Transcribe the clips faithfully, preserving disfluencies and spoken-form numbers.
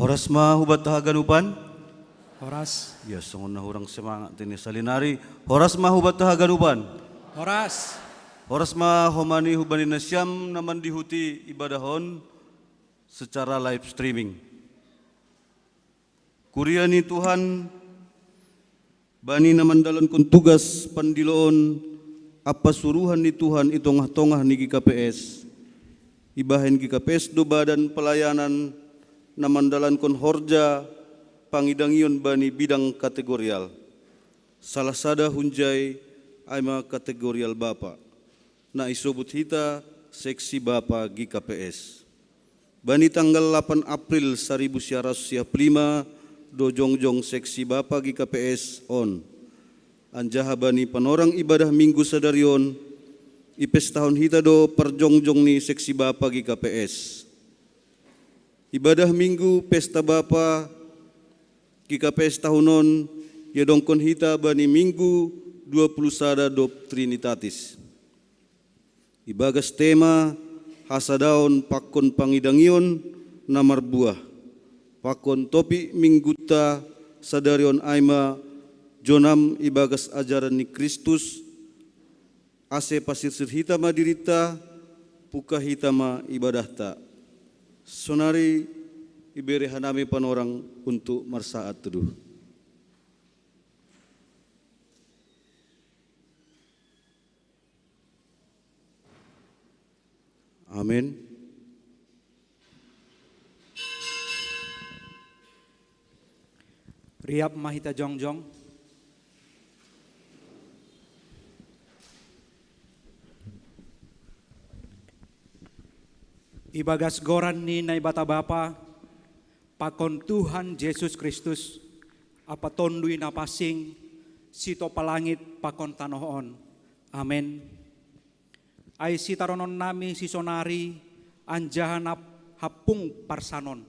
Horas ma hubata haganupan. Horas. Ya, songon na hurang semangat ini salinari. Horas ma hubata haganupan. Horas. Horas ma homani hubani nasiam na mandihuti ibadah on secara live streaming. Kuria ni Tuhan, bani na mandalankon tugas pandiloon ampa suruhan ni Tuhan i tongah-tongah ni G K P S. Ibahen G K P S do badan pelayanan na mandalankon horja pangidangion bani bidang kategorial. Salah sada hunjai ai ma kategorial bapa, na isobut hita seksi bapa G K P S. Bani tanggal lapan April saribu sia ratus sia pulu lima do jongjong seksi bapa G K P S on. Anjaha bani panorang ibadah Minggu sadari on, ipestahon hita do parjongjong ni seksi bapa G K P S. Ibadah Minggu pesta bapa G K P S tahun on iadongkon hita bani Minggu dua puluh sada dob Trinitatis. Ibagas tema hasadaon pakon pangidangion na marbuah, pakon topik Minggunta sadari on ai ma jonam ibagas ajaran ni Kristus, ase pasirsir hita ma dirinta, pungka hita ma ibadahta. Sonari ibere hanami panorang untuk marsaat tuduh. Amin. Riap ma hita jongjong. Ibagas goran ni Naibata Bapa, pakon Tuhan Jesus Kristus, ampa Tonduy Na Pansing, sitopa langit pakon tanoh on. Amen. Ai sitarononnami sisonari anjaha na hampung parsanon,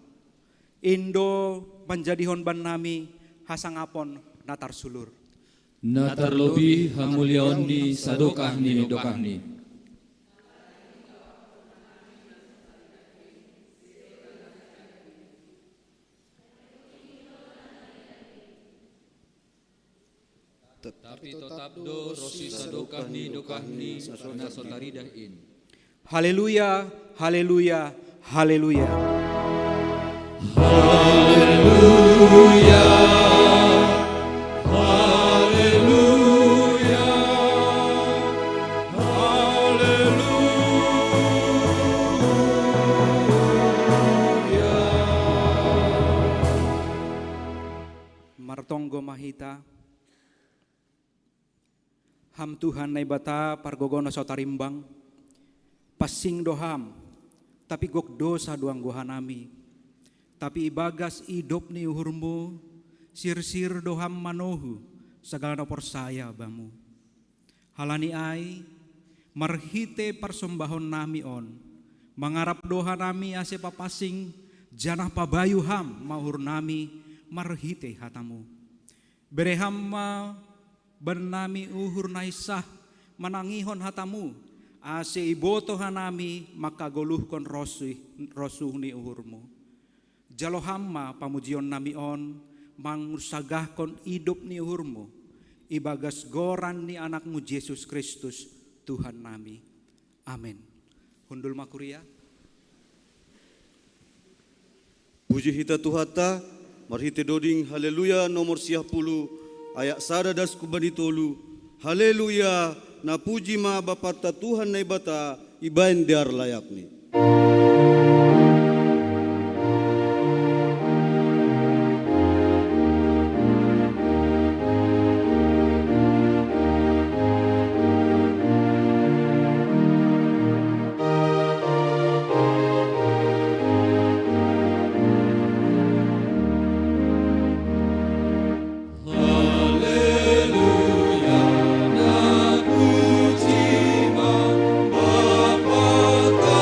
in do manjadihon bannami hasangapon na tarsulur. Na tarlobih hamuliaon ni sadokah ni dokahni. Tapi totap do ronsi sadokah ni dokahni na so taridah in. Haleluya, haleluya, haleluya. Haleluya, haleluya, haleluya. Martonggo ma hita. Ham Tuhan Naibata pargogo na so tarimbang, pansing do Ham, tapi gok dousa do anggo hanami. Tapi ibagas idop ni uhurMu, sirsir do Ham manohu sagala na porsaya Bamu. Halani ai, marhite parsombahonnami on, mangarap do hanami ase papansing, janah pabayu Ham ma uhurnami marhite hataMu. Bere Ham ma bannami uhur na hinsah manangihon hataMu, ase iboto hanami mangkagoluhkon rosuh, rosuh ni uhurMu. Jalo Ham ma pamujionnami on mangunsagahkon idop ni uhurMu, ibagas goran ni AnakMu Jesus Kristus, Tuhannami. Amen. Hundul ma kuria. Puji hita Tuhanta, marhite doding Haleluya nomor siah pulu, ayat sada das hubani tolu. Haleluya, na puji ma Bapanta Tuhan Naibata, ibaen dear layakni. Haleluya, na puji ma Bapanta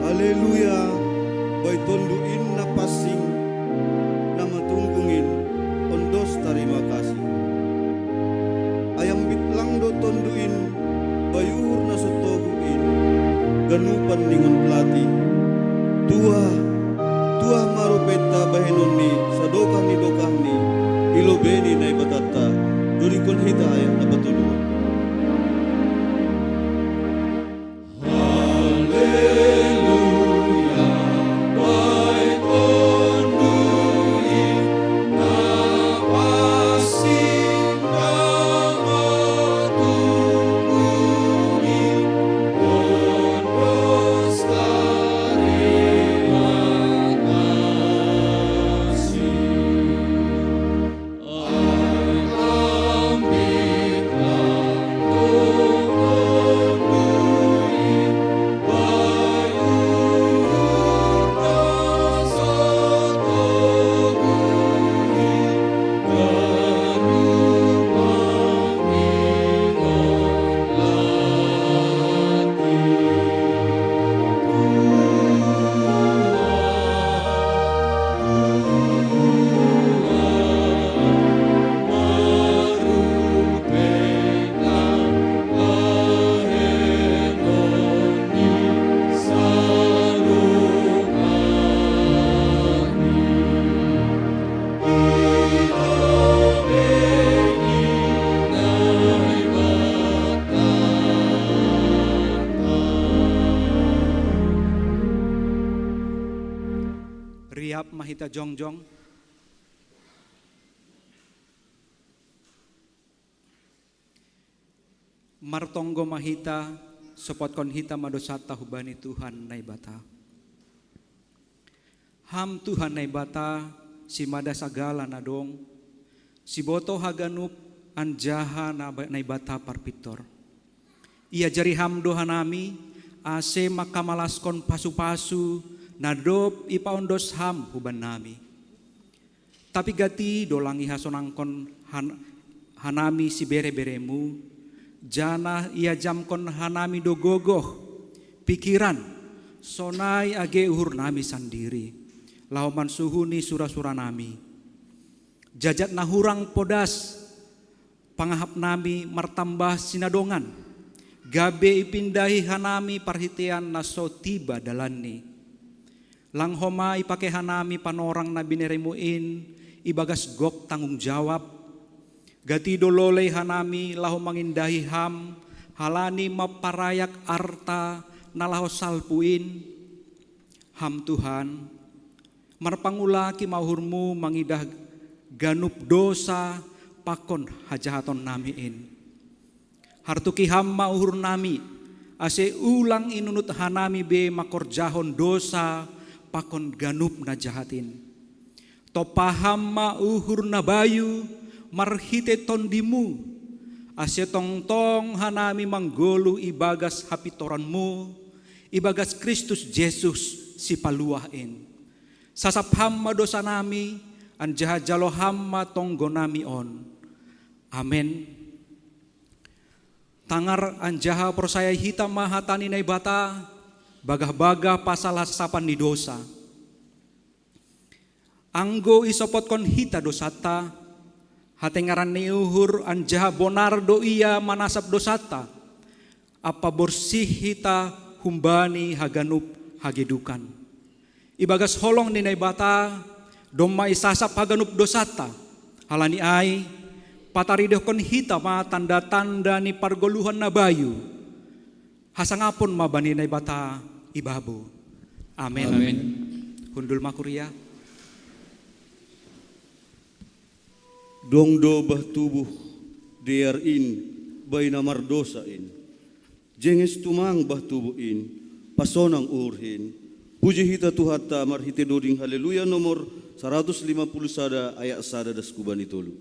Haleluya. Bai Tonduin na pansing, na matunggung in, ondos tarima kasih. Ayam bitlang do Tonduin, bai uhur na so togu in, ganupan ningon pelatih. Tuah, tuah ma rupenta bahenon ni sadokah ni dokah ni, i lobei ni Naibatanta, dodingkon hita ayat na patoluhon. Riap ma hita jongjong. Martonggo ma hita, sopotkon hita ma dosanta hubani Tuhan Naibata. Ham Tuhan Naibata, simada sagala na dong, siboto haganup anjaha na ba-, Naibata parpintor. Iajari Ham do hanami, ase mangkamalaskon pasu-pasu na dob ipaondos Ham hubannami. Tapi gati do lang ihasonangkon han-, hanami sibere-beremu, janah iajamkon hanami do gogoh, pikiran, sonai age uhurnami sandiri, laho mansuhuni sura-suranami. Jajat na hurang podas, pangahapnami martambah sinadongan, gabe ipindahi hanami parhiteian na so tiba dalanni. Lang homa ipake hanami panorang na binereMu in ibagas gok tanggung jawab, gati do lolei hanami laho mangindahi Ham, halani mamparayak arta na laho salpu in. Ham Tuhan, marpangulaki ma uhurMu mangidah ganup dosa pakon hajahatonnami in. Hartuki Ham ma uhurnami, ase ulang inunut hanami be mangkorjahon dosa pakon ganup na jahat in. Tompa Ham ma uhur na bayu marhitei TondiMu, ase tongtong hanami manggoluh ibagas hapintoranMu, ibagas Kristus Jesus Sipaluah in. Sasap Ham ma dosanami, anjaha jalo Ham ma tonggonami on. Amen. Tangar anjaha porsayai hita ma hata ni Naibata, bagah-bagah pasal hasasapan ni dosa. Anggo isopotkon hita dosanta, hatengaran ni uhur anjaha bonar do Ia manasap dosanta, ampa borsih hita humbani haganup hagedukan. Ibagas holong ni Naibata domma isasap haganup dosanta. Halani ai, pataridohkon hita ma tanda-tanda ni pargoluhan na bayu. Hasangapon ma bani Naibata ibabo. Amen. Amen. Hundul ma kuria. Dong do bah tubuh dear in, baina mardosa in. Jenges tumang bah tubuh in, pasonang uhurhin. Puji hita Tuhanta marhite doding Haleluya nomor saratus lima puluh sada ayat sada das kubani tolu.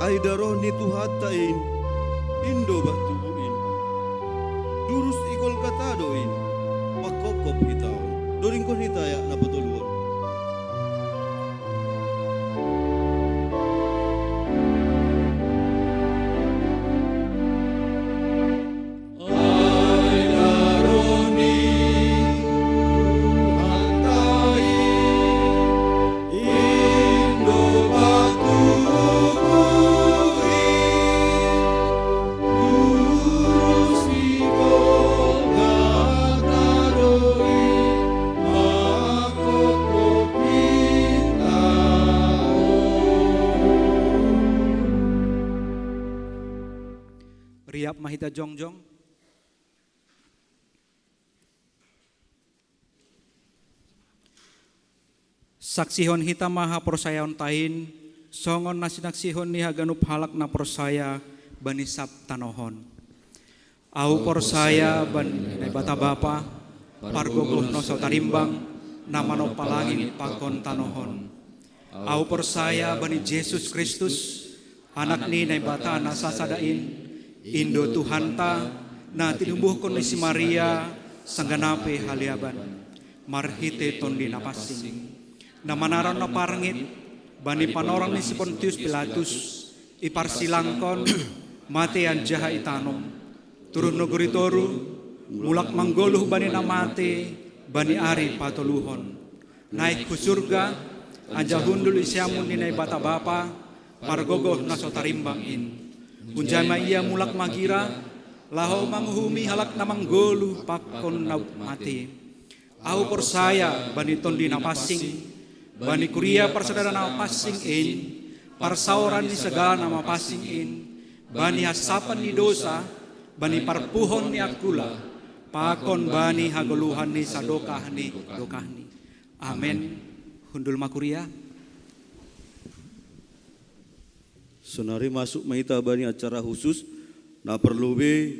Ai daroh ni Tuhanta in, in do bah tubuh in. Durus i Golgata do in, pangkophop hita on. Dodingkon hita ayat na patoluhon. Riap ma hita jongjong. Saksihon hita ma haporsayaonta in, songon na sinaksihon ni haganup halak na porsaya bani sab tanoh on. Ahu porsaya bani Naibata Bapa, pargogoh na so tarimbang, na manompa langit pakon tanoh on. Ahu porsaya bani Jesus Kristus, Anak ni Naibata na sasada in, in do Tuhanta, na tinubuhkon ni si Maria sanggah na pe haleaban, marhite Tondi Napansing, na manaron na parngit bani panorang ni si Pontius Pilatus, iparsilangkon, mate anjaha itanom, turun nogori toru, mulak manggoluh bani na mate bani ari patoluhon, naek hu surga, anjaha hundul i siamun ni Naibata Bapa, pargogoh na so tarimbang in. Hunjai ma Ia mulak magira, laho manguhumi halak na manggoluh pakon na mate. Ahu porsaya bani Tondi Napansing, bani kuria parsada na pansing in, parsaoran ni sagala na mapansing in, bani hasapan ni dosa, bani parpuhon ni angkula, pakon bani hagoluhan ni sadokah ni dokahni. Amen. Hundul ma kuria. Sonari masuk ma hita bani acara khusus, na parlobei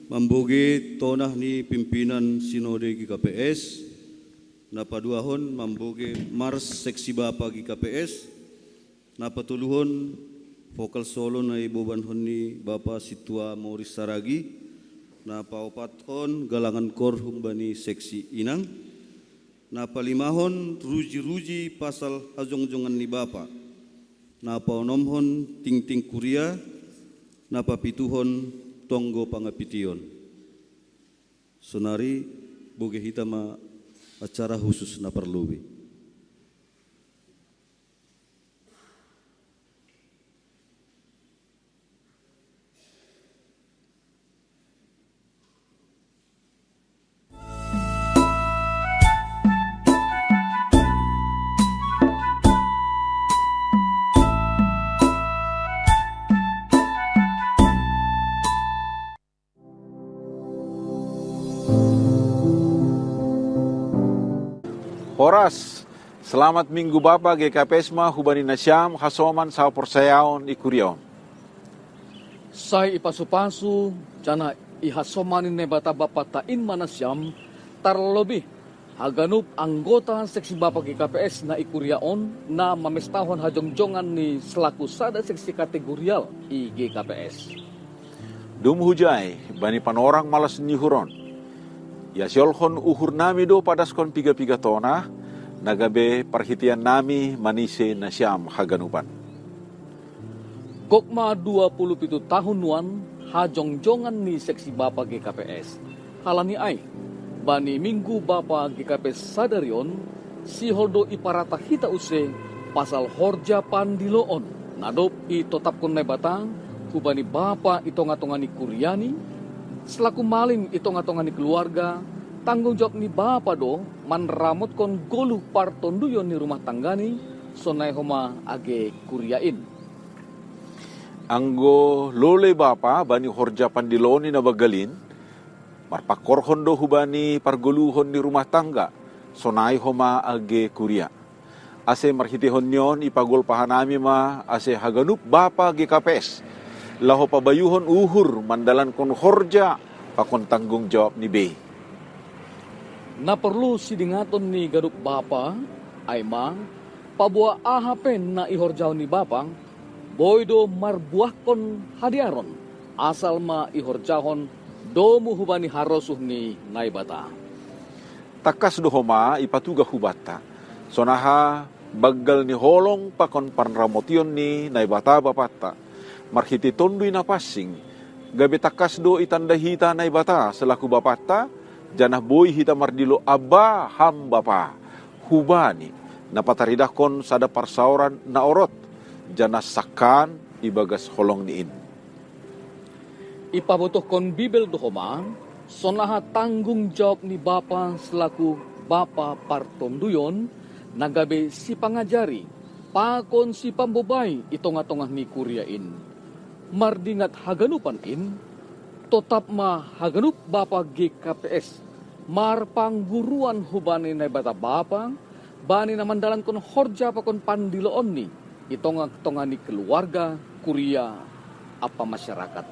mambogei tonah ni pimpinan Sinode G K P S, na paduahon mambogei mars seksi bapa G K P S, na patoluhon vokal solo na ibobanhon ni Bapa Sintua Moris Saragi, na paopathon galangan kor humbani seksi inang, na palimahon ruji-ruji pasal hajongjongan ni Bapa, na paonomhon tingting kuria, na papituhon tonggo pangapition. Sonari bogei hita ma acara khusus na parlobei. Horas. Selamat Minggu Bapa G K P S ma hubani nasiam hasoman sahaporsayaon i kuria on. Sai ipasu-pasu, janah ihasoman ni Naibata Bapanta in ma nasiam, tarlobih haganup anggota seksi Bapa G K P S na i kuria on, na mamestahon hajongjongan ni selaku sada seksi kategorial i G K P S. Dum hujai, bani panorang malas ni uhur on, iasiolhon uhur nami do padaskon piga-piga tona, na gabe parhiteian nami manise nasiam haganupan. Gok ma dua puluh pitu tahun nuan hajongjongan ni seksi Bapa G K P S. Halani ai, bani Minggu Bapa G K P S sadari on, sihol do iparata hita use pasal horja pandiloon, na dob itotapkon Naibata hubani bapa i tongah-tongah ni kuria-Ni, selaku malim i tongah-tongah ni keluarga, tanggung jawab ni bapa do manramotkon goluh partonduyon ni rumah tanggani, sonai homa age kuria in. Anggo lolei bapa bani horja pandiloon ni na banggal in, marpangkorhon do hubani pargoluhon ni rumah tangga, sonai homa age kuria. Ase marhiteihon ni on ipagolpa hanami ma ase haganup bapa G K P S, laho pabayuhon uhur mandalankon horja pakon tanggung jawab ni bei. Na porlu sidingaton ni ganup bapa, ai ma, paboa aha pe na ihorjahon ni bapa, boi do marbuahkon hadearon, asal ma ihorjahon domu hubani harosuh ni Naibata. Tangkas do homa ipatugah hubanta, sonaha banggal ni holong pakon panramotion ni Naibata Bapanta, marhitei Tonduy Napansing, gabe tangkas do itanda hita Naibata selaku Bapanta, janah boi hita mardilo Aba, Ham Bapa. Hubani, na pataridahkon sada parsaoran na orot, janah sangkaan ibagas holongni in. Ipabotohkon Bibel do homa, sonaha tanggung jawab ni bapa selaku bapa partonduyon, na gabe sipangajari pakon sipambobai i tongah-tongah ni kuria in. Mardingat haganupan in, totap ma haganup bapa G K P S marpangguruan hubani Naibata Bapa, bani na mandalankon horja pakon pandiloon-Ni i tongah-tongah ni keluarga, kuria, ampa masyarakat.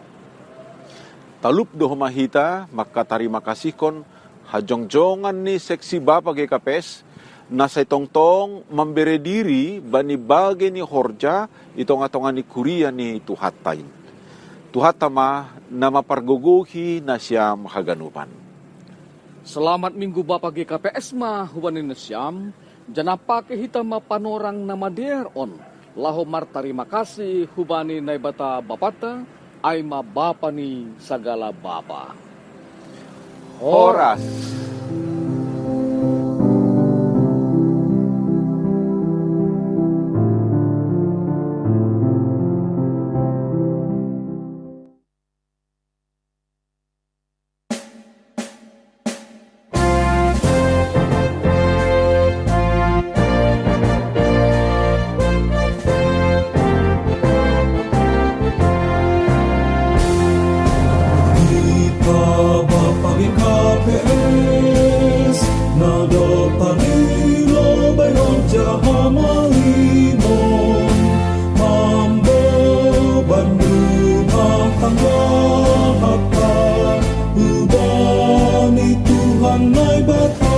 Talup do homa hita mangkatarima kasihkon hajongjongan ni seksi bapa G K P S, na sai tongtong mambere diri bani bagei ni horja i tongah-tongah ni kuria ni Tuhanta in. Tuhanta ma na mapargogohi nasiam haganupan. Selamat Minggu Bapa G K P S ma hubani nasiam, janah pake hita ma panorang na madear on, laho martarima kasih hubani Naibata Bapanta, ai ma Bapa ni sagala bapa. Horas. Ita Bapa G K P S, na dob parlilo bahen horja hamalimon, mamboban rumah tangga hata hubani Tuhan Naibata.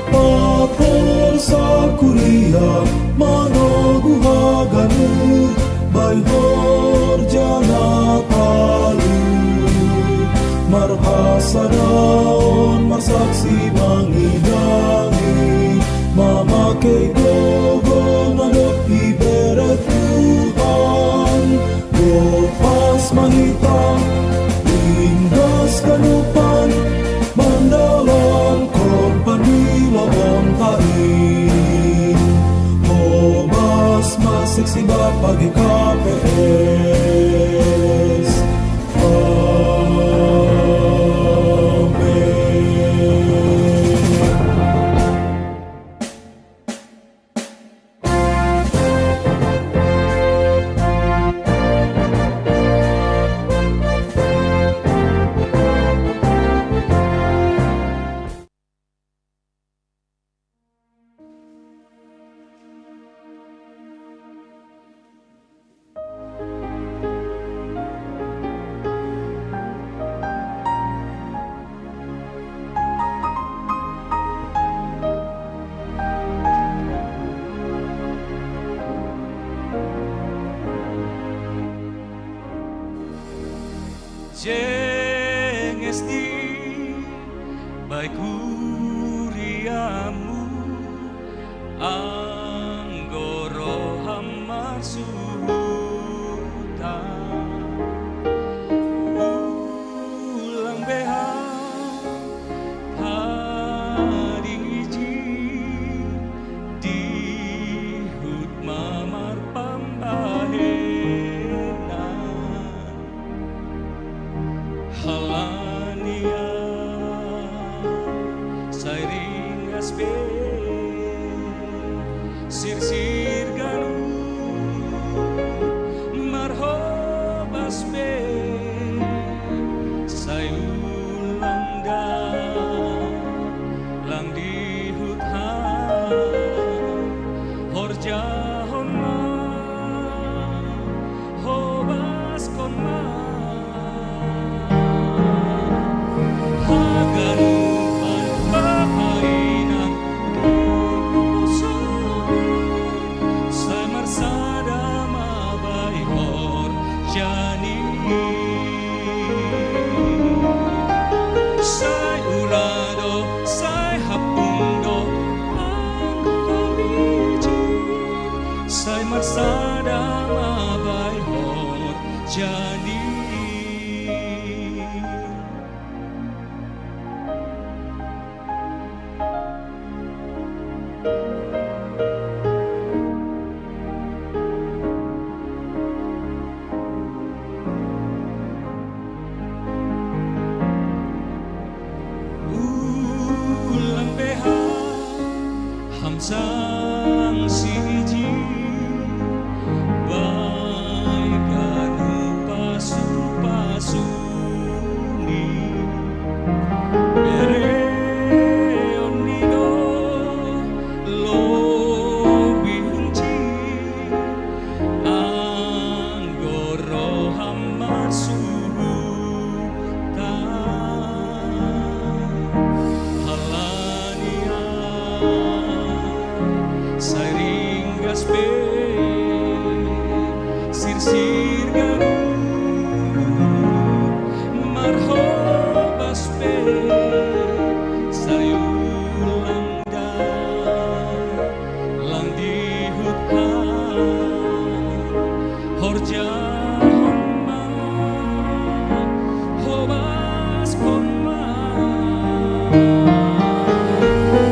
Pakorsa kuria manogu haganup, bahen horja na talup, marhasadaon, marsaksi, mangidangi, mamake gogo na dob ibere Tuhan. Gopas ma hita, ringgas ganupan, mandalankon pandiloonta in. Hobas ma seksi Bapa G K P S. Amen. kuriamu, anggo roham marsuhutan. Ulang be ham tading iji dihut ma marpambahenan. Halani sai ringgas be sirsir ganup marhobas be, sai ulang da lang dihut ham horjahon ma, hobaskon ma. Haganupan Bapa inang, sai marsada ma bai horjani. Sai ura do, sai hapung do, anggo ham ijin, sai marsada ma bai horjani. Ulang be ham, ham sanksi ijin, bai ganup pasupasu ni bereon ni do lobi hunci, anggo roham marsuhutan. Halani sai ringgas be sirsir ganup marhobas be, sai ulang da lang dihut ham horjahon ma, hobaskon ma.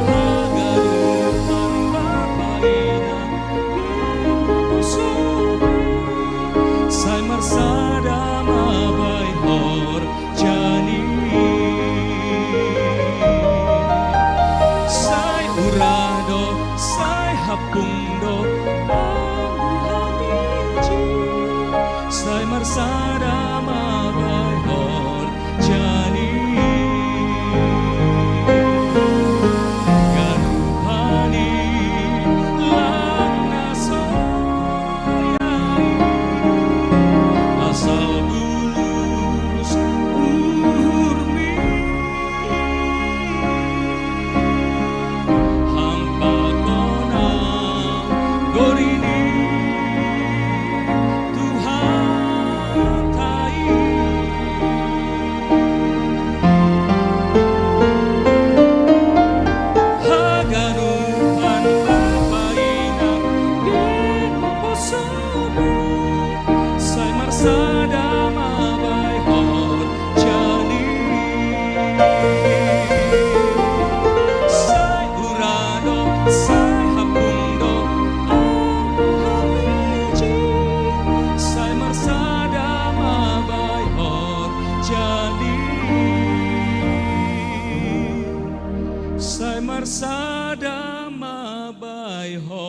Haganupan Bapa inang, sai marsada ma bai horjani. Sai ura do, sai hapung do, anggo ham ijin, sai marsada ma bai horjani. Ganup hami lang na so riai, asal bulus uhurmi. Ham pakon anggo rini, Tuhanta i. Haganupan Bapa inang, diposo be, sai marsada ma bai horjani. Sai ura do, sai hapung do, anggo ham ijin, sai marsada ma bai horjani. Sai marsada ma bai horjani.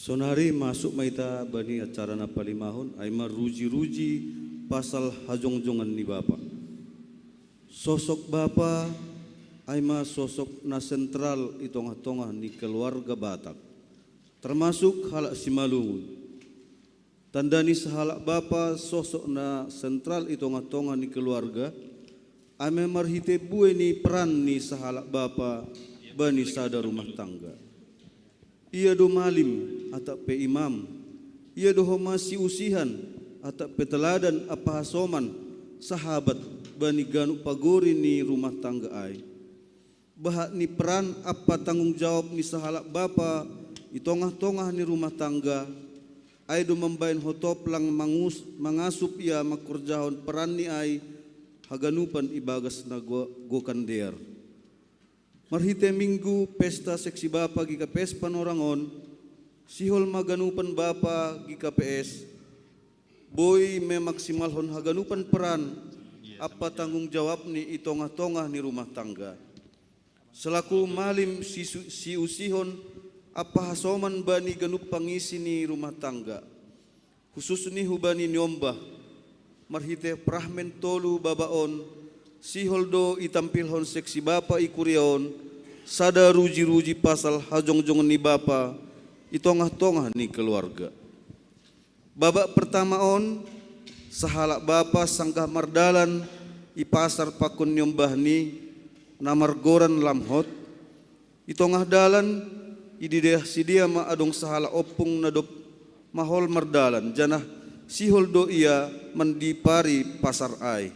Sonari masuk ma hita bani acara na palimahon, ai ma ruji-ruji pasal hajongjongan ni Bapa. Sosok Bapa ai ma sosok na sentral i tongah-tongah ni keluarga Batak, termasuk halak Simalungun. Tanda ni sahalak bapa sosok na sentral i tongah-tongah ni keluarga, ai ma marhite buei ni peran ni sahalak bapa bani sada rumah tangga. Ia do malim atap pe imam, ia do homa siusihan atap pe teladan ampa hasoman, sahabat bani ganup pagori ni rumah tangga ai. Bahat ni peran ampa tanggung jawab ni sahalak bapa i tongah-tongah ni rumah tangga, ai do mambahen hotop lang mangus-, mangasup ia mangkorjahon peranni ai haganupan ibagas na go-, gokan dear. Marhite Minggu pesta seksi bapa G K P S Panorang on, sihol ma ganupan bapa G K P S boi memaksimalhon haganupan peran ampa tanggung jawabni i tongah-tongah ni rumah tangga. Selaku malim sisu-, siusihon ampa hasoman bani ganup pangisi ni rumah tangga, khususni hubani niombah, marhite fragmen tolu baba on, sihol do itampilhon seksi bapa i kuria on sada ruji-ruji pasal hajongjongan ni bapa i tongah-tongah ni keluarga. Babak pertama on, sahalak bapa sanggah mardalan i pasar pakon niombahni, na margoran Lamhot. I tongah dalan, ididah sidea ma adong sahalak ompung na dob mahol mardalan, janah sihol do ia mandipari pasar ai.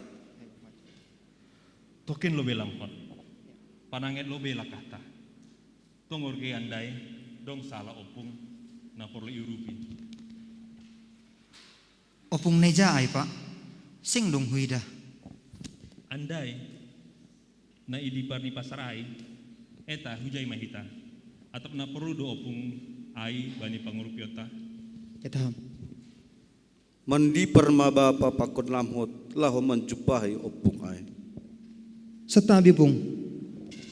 Tokin lobei Lamhot, pananget lobei langkahta. Tonggor ge andai, dong sahalak ompung na porlu iurupi. Ompung na ija ai, Pak? Seng dong huidah. Andai, na idipari ni pasar ai, eta hujai ma hita. Atap na porlu do ompung ai bani pangurupionta? Eta ham. Mandipar ma bapa pakon lamhot laho manjumpahi ompung ai. Santabi, Pung.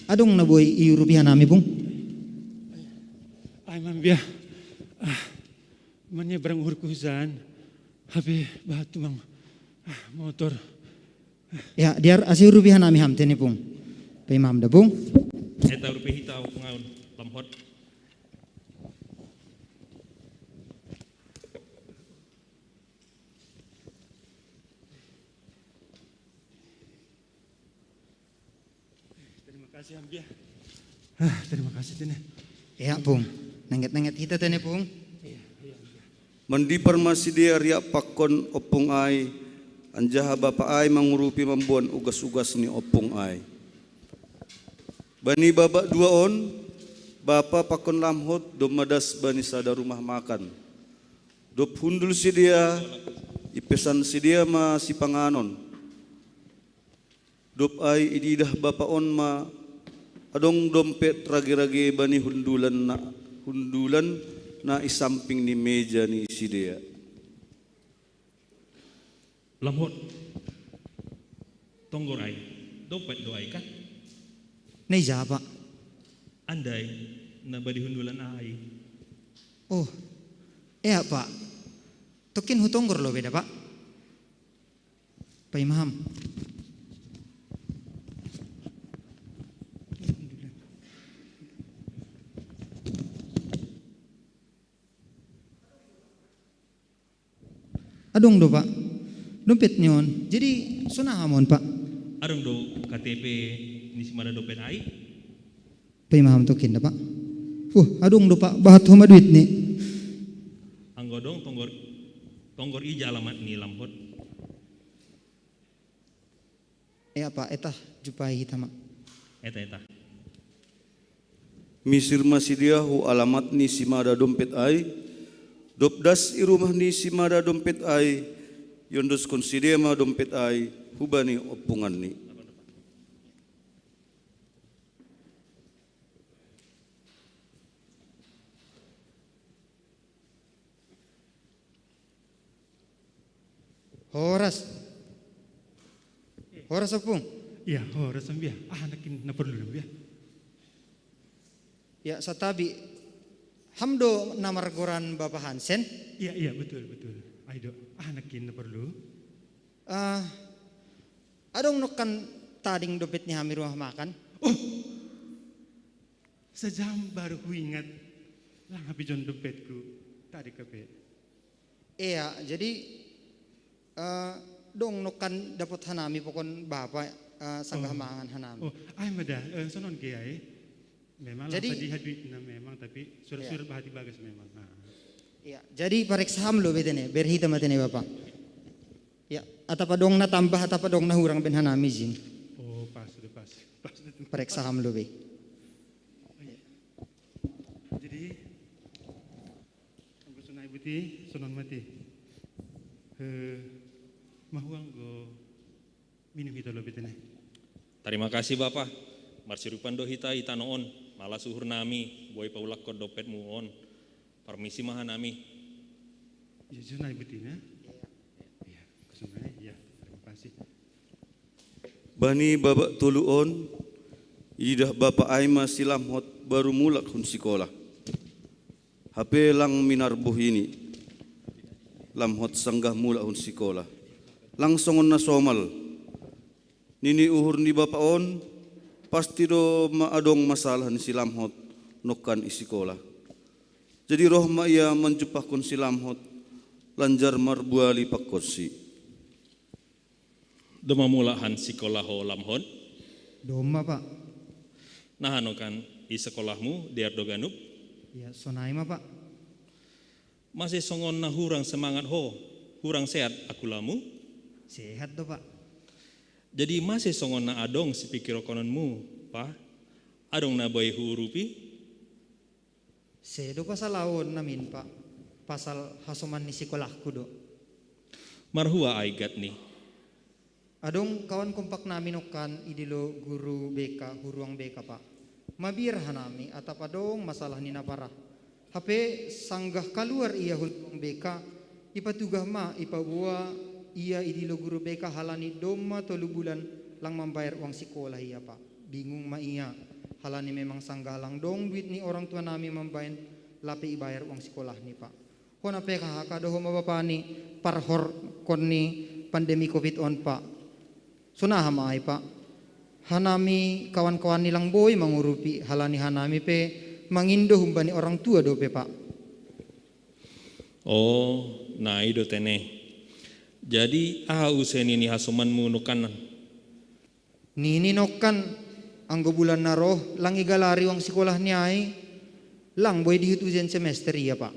Adong na boi iurupi hanami, Pung? Ai, Mam, bia. Ah, manyebrang uhurku hujan. Hape bahat tumang, ah, motor. Ya, dear, asi urupi hanami ham tene, Pung. Paima ham da, Pung. Eta urupi hita, Pung, aun lamhot. Terima kasih, Ambia. Ah, terima kasih, tene. Ya, Pung. Nenget-nenget hita tene, Pung. Iya, iya, Ambia. Mandipar ma sidea riap pakon ompung ai, anjaha bapa ai mangurupi mamboan ugas-ugas ni ompung ai. Bani babak dua on, bapa pakon lamhot domma das bani sada rumah makan. Dob hundul sidea, ipesan sidea ma sipanganon. Dob ai ididah bapa on ma adong dompet rage-rage bani hundulan na, hundulan na i samping ni meja ni sidea. Lamhot, tonggor ai, dompet do ai kan? Na ija, Pak? Andai na bani hundulan ai. Oh, ea, Pak. Tokin hutonggor lobei da, Pak. Paima ham. Adong do, Pak. Dompet ni on. Jadi, sonaha ma on, Pak? Adong do K T P ni simada dompet ai? Paima ham tokin da, Pak. Huh, adong do, Pak. Bahat ho ma duit ni. Anggo adong tonggor, tonggor ija alamat ni lamhot. Ea, Pak, eta jumpahi hita ma. Eta, eta. Misir ma sidea hu alamat ni simada dompet ai, dob das i rumah ni simada dompet ai, iondoskon sidea ma dompet ai hubani ompunganni. Horas. Horas, Ompung. Iya, horas, Ambia. Ah, nangkin na porlu, Ambia. Ya, santabi. Ham do na margoran Bapa Hansen? Iya, iya, betul, betul. Ai do. Ah, nangkin na porlu. Ah, adong nongkan tading dompet ni hami rumah makan? Oh! Sajam baru huingat. Lang hape jon dompetku. Tading hape. Iya, jadi, eh, dong nongkan dapot hanami pakon Bapa, eh, sanggah mangan hanami. Oh, ai ma da, eh, sonon ke ai. Memang lah. Jadi, sadihah duitna memang, tapi surat-surat bahat i bagas memang. Ah. Iya, jadi pareksa ham lobei tene, ber hita ma tene, Bapa. Ya, atap adong na tambah, atap adong na hurang baen hanami jin. Oh, pas, udah pas. Pas, udah. Pareksa ham lobei. Jadi, anggo sonai buti, sonon ma ate. Eh, mahua anggo minum hita lobei tene. Tarima kasih, Bapa. Marsiurupan do hita i tano on, malas uhurnami, boi paulakkon dompetmu on. Parmisi ma hanami. Iya, sonai butina. Iya, sonai, iya, tarima kasih. Bani babak tolu on, idah bapa ai ma si Lamhot baru mulak hun sikola. Hape lang minar bohini Lamhot sanggah mulak hun sikola. Lang songon na somal. Nini uhur ni bapa on, pasti do ma adong masalah ni si Lamhot nongkan i sikola. Jadi roh ma ia manjumpahkon si Lamhot, lanjar marbuali pakkonsi. Domma mulak han sikola ho, Lamhot? Domma, Pak. Naha nongkan i sikolahmu, dear do ganup? Iya, sonai ma, Pak. Mase songon na hurang semangat ho, hurang sehat akulamu? Sehat do, Pak. Jadi mase songon na adong sipikirhononmu, Pa? Adong na boi huurupi? Sedo pasal ahu on namin, Pak. Pasal hasoman ni sikolahku do. Marhua ai gatni? Adong kawan kompak nami nongkan i dilo guru B K hu ruang B K, Pak. Mabiar hanami atap adong masalah ni na parah. Hape sanggah kaluar ia hun ruang B K, Ipatugah ma, ipaboa ia idilo guru B K halani domma tolu bulan lang mambayar uang sikolah ia, Pak. Bingung ma ia, halani memang sanggah lang dong duit ni orang tua nami mambahen lape ibayar uang sikolahni, Pak. Hona P K H K do homa bapani parhorkon ni pandemi covid on, Pak. Sonaha ma ai, Pak? Hanami kawan-kawan ni lang boi mangurupi, halani hanami pe mangindo humbani orang tua dope, Pak. Oh, nai do tene. Jadi aha use nini hasomanmu nongkan? Nini nongkan, anggo bulan na roh lang igalari uang sikolahni ai, lang boi dihut ujian semester ia, Pak.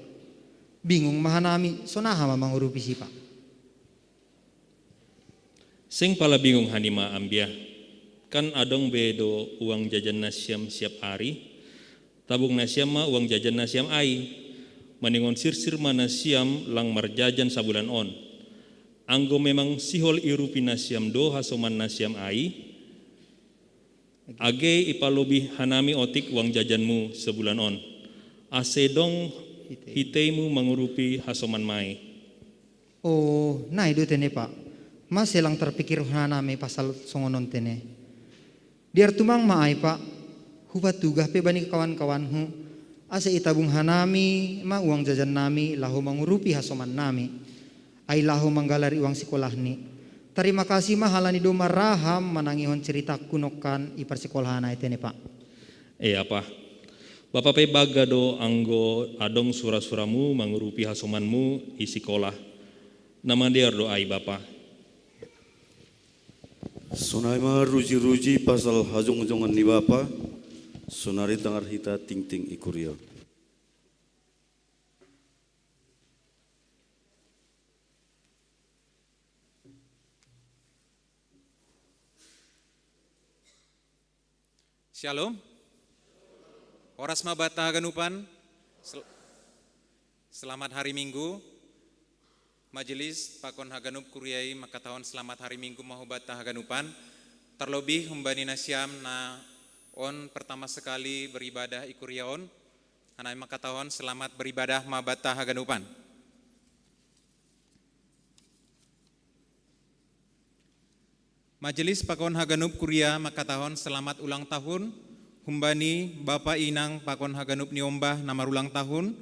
Bingung ma hanami, sonaha ma mangurupi si, Pak. Seng pala bingung hanima, Ambia. Kan adong be do uang jajan nasiam siap ari. Tabung nasiam ma uang jajan nasiam ai. Maningon sirsir ma nasiam lang marjajan sabulan on. Anggo memang sihol irupi nasiam do hasoman nasiam ai, age ipalobi hanami otik uang jajanmu sabulan on, ase dong hiteimu mangurupi hasomanmai. Oh, nai do tene, Pak. Mase lang tarpikir hanami pasal songon on tene. Biar tumang ma ai, Pak, hupatugah pe bani kawan-kawanhu, ase itabung hanami ma uang jajan nami laho mangurupi hasoman nami, ai laho manggalari uang sikolahni. Tarima kasih ma halani domma ra ham manangihon ciritangku nongkan i parsikolahan ai tene, Pak. E apa? Bapa pe bangga do anggo adong sura-suramu mangurupi hasomanmu i sikola. Na madear do ai, Bapa. Sonai ma ruji-ruji pasal hajongjongan ni Bapa, sonari tangar hita tingting i kuria. Shalom. Horas ma banta haganupan. Sel- Selamat hari Minggu. Majelis pakon haganup kuria i mangkatahon selamat hari Minggu ma hubanta haganupan. Terlebih humbani nasiam na on pertama sekali beribadah i kuria on, hanami mangkatahon selamat beribadah ma banta haganupan. Majelis pakon haganup kuria mangkatahon selamat ulang tahun humbani Bapa Inang pakon haganup ni ombah na marulang tahun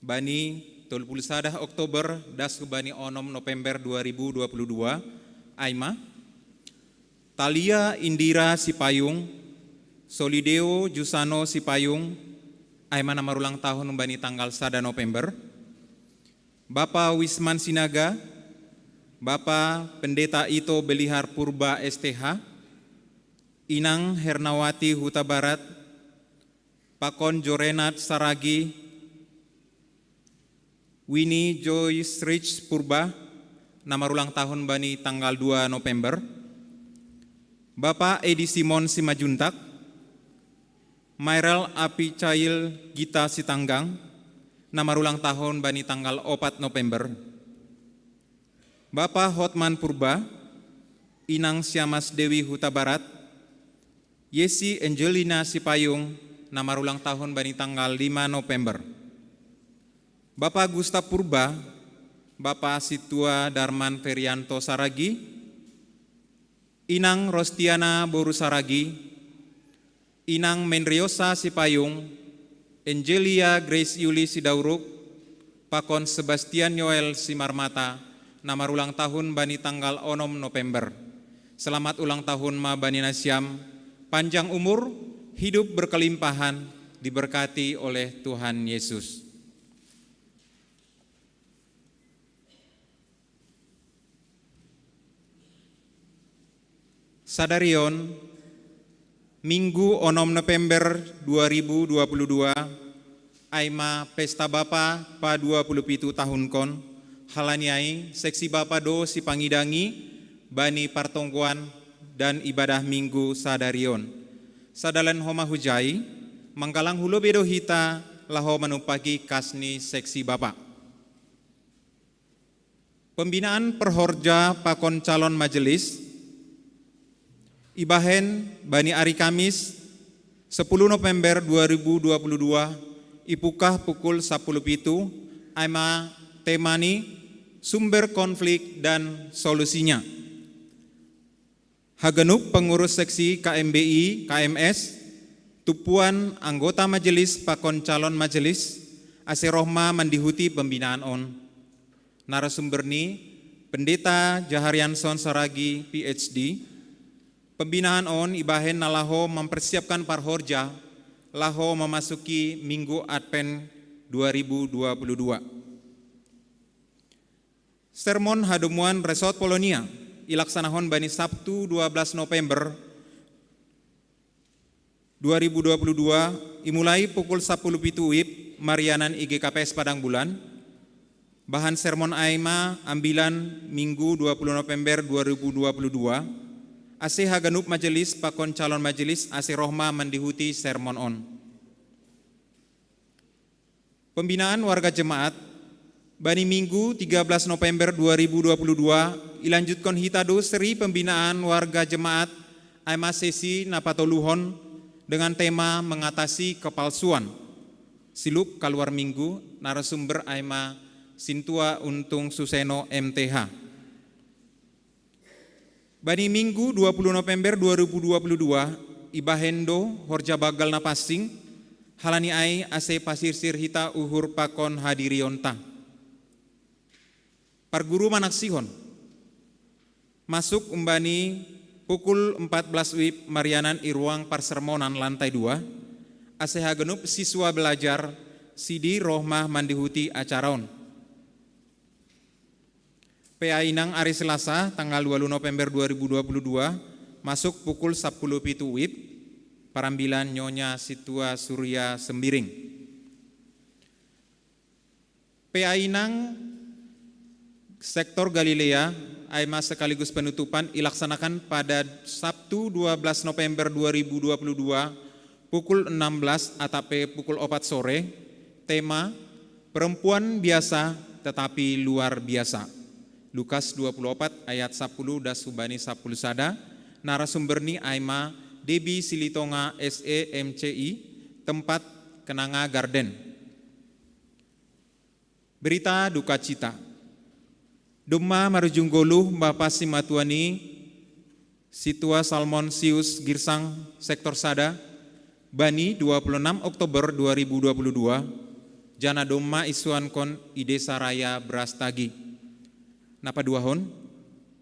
bani tolu pulu sada Oktober das hubani onom November dua ribu dua pulu dua, ai ma Talia Indira Sipayung, Solideo Jusano Sipayung, ai ma na marulang tahun humbani tanggal sada November. Bapa Wisman Sinaga, Bapa Pendeta Ito Belihar Purba S T H, Inang Hernawati Hutabarat, pakon Jorenat Saragi, Winnie Joyce Rich Purba, na marulang tahun bani tanggal dua November, Bapa Edi Simon Simajuntak, Mairal Apicail Gita Sitanggang, na marulang tahun bani tanggal opat November. Bapa Hotman Purba, Inang Siamas Dewi Hutabarat, Yesi Angelina Sipayung, na marulang tahun bani tanggal lima November. Bapa Gusta Purba, Bapa Situa Darman Ferianto Saragi, Inang Rostiana Boru Saragi, Inang Mendriosa Sipayung, Angelia Grace Yuli Sidauruk, pakon Sebastian Yoel Simarmata, na marulang tahun bani tanggal onom November. Selamat ulang tahun ma bani nasiam, panjang umur, hidup berkelimpahan, diberkati oleh Tuhan Yesus. Sadarion, Minggu onom November dua ribu dua puluh dua, ai ma pesta bapa pa dua puluh pitu tahunkon, halani ai seksi bapa do sipangidangi bani partonggoan dan ibadah Minggu sadarion. Sadalan homa hujai, manggalang hulobe do hita laho manumpaki kas ni seksi bapa. Pembinaan perhorja pakon calon majelis ibahen bani ari Kamis sepuluh November dua ribu dua puluh dua, ipukah pukul sapuluh pitu, ai ma temani Sumber konflik dan solusinya. Haganup pengurus seksi K M B I, K M S, tupuan anggota majelis pakon calon majelis, ase rohma mandihuti pembinaan on. Narasumber ni, Pendeta Jaharianson Saragi, P H D. Pembinaan on ibahen na laho mempersiapkan parhorja, laho memasuki Minggu Advent dua ribu dua puluh dua. Sermon hadomuan Resort Polonia, ilaksanahon bani Sabtu dua belas November dua ribu dua puluh dua, imulai pukul sapuluh pitu wib, marianan I G K P S Padang Bulan. Bahan sermon ai ma ambilan Minggu dua puluh November dua ribu dua puluh dua, ase haganup majelis pakon calon majelis ase rohma mandihuti sermon on. Pembinaan warga jemaat, bani Minggu tiga belas November dua ribu dua puluh dua, ilanjutkon hita do seri pembinaan warga jemaat ai ma sesi na patoluhon dengan tema mengatasi kepalsuan. Siluk kaluar Minggu, narasumber ai ma Sintua Untung Suseno, M T H. Bani Minggu dua puluh November dua ribu dua puluh dua, ibahen do horja bagal na pansing, halani ai ase pasirsir hita uhur pakon hadirionta. Parguru manaksihon. Masuk umbani pukul empat belas wib marianan i ruang parsermonan lantai dua, ase haganup siswa belajar sidi rohma mandihuti acara on. P A inang ari Selasa tanggal dua puluh November dua ribu dua puluh dua, masuk pukul sapuluh pitu wib, parambilan Nyonya Situa Surya Sembiring. P A inang sektor Galilea, ai ma sekaligus penutupan, ilaksanakan pada Sabtu dua belas November dua ribu dua puluh dua, pukul enam belas atape pukul opat sore, tema, Perempuan biasa tetapi luar biasa. Lukas dua puluh opat ayat sapuluh das hubani sapuluh sada, narasumber ni ai ma Debi Silitonga, S E, M C I, tempat Kenanga Garden. Berita dukacita. Domma marujung goluh bapa simatuan i, Situa Salmon Sius Girsang, sektor sada, bani dua puluh enam Oktober dua ribu dua puluh dua, jana domma isuankon i Desa Raya Brastagi. Na paduahon,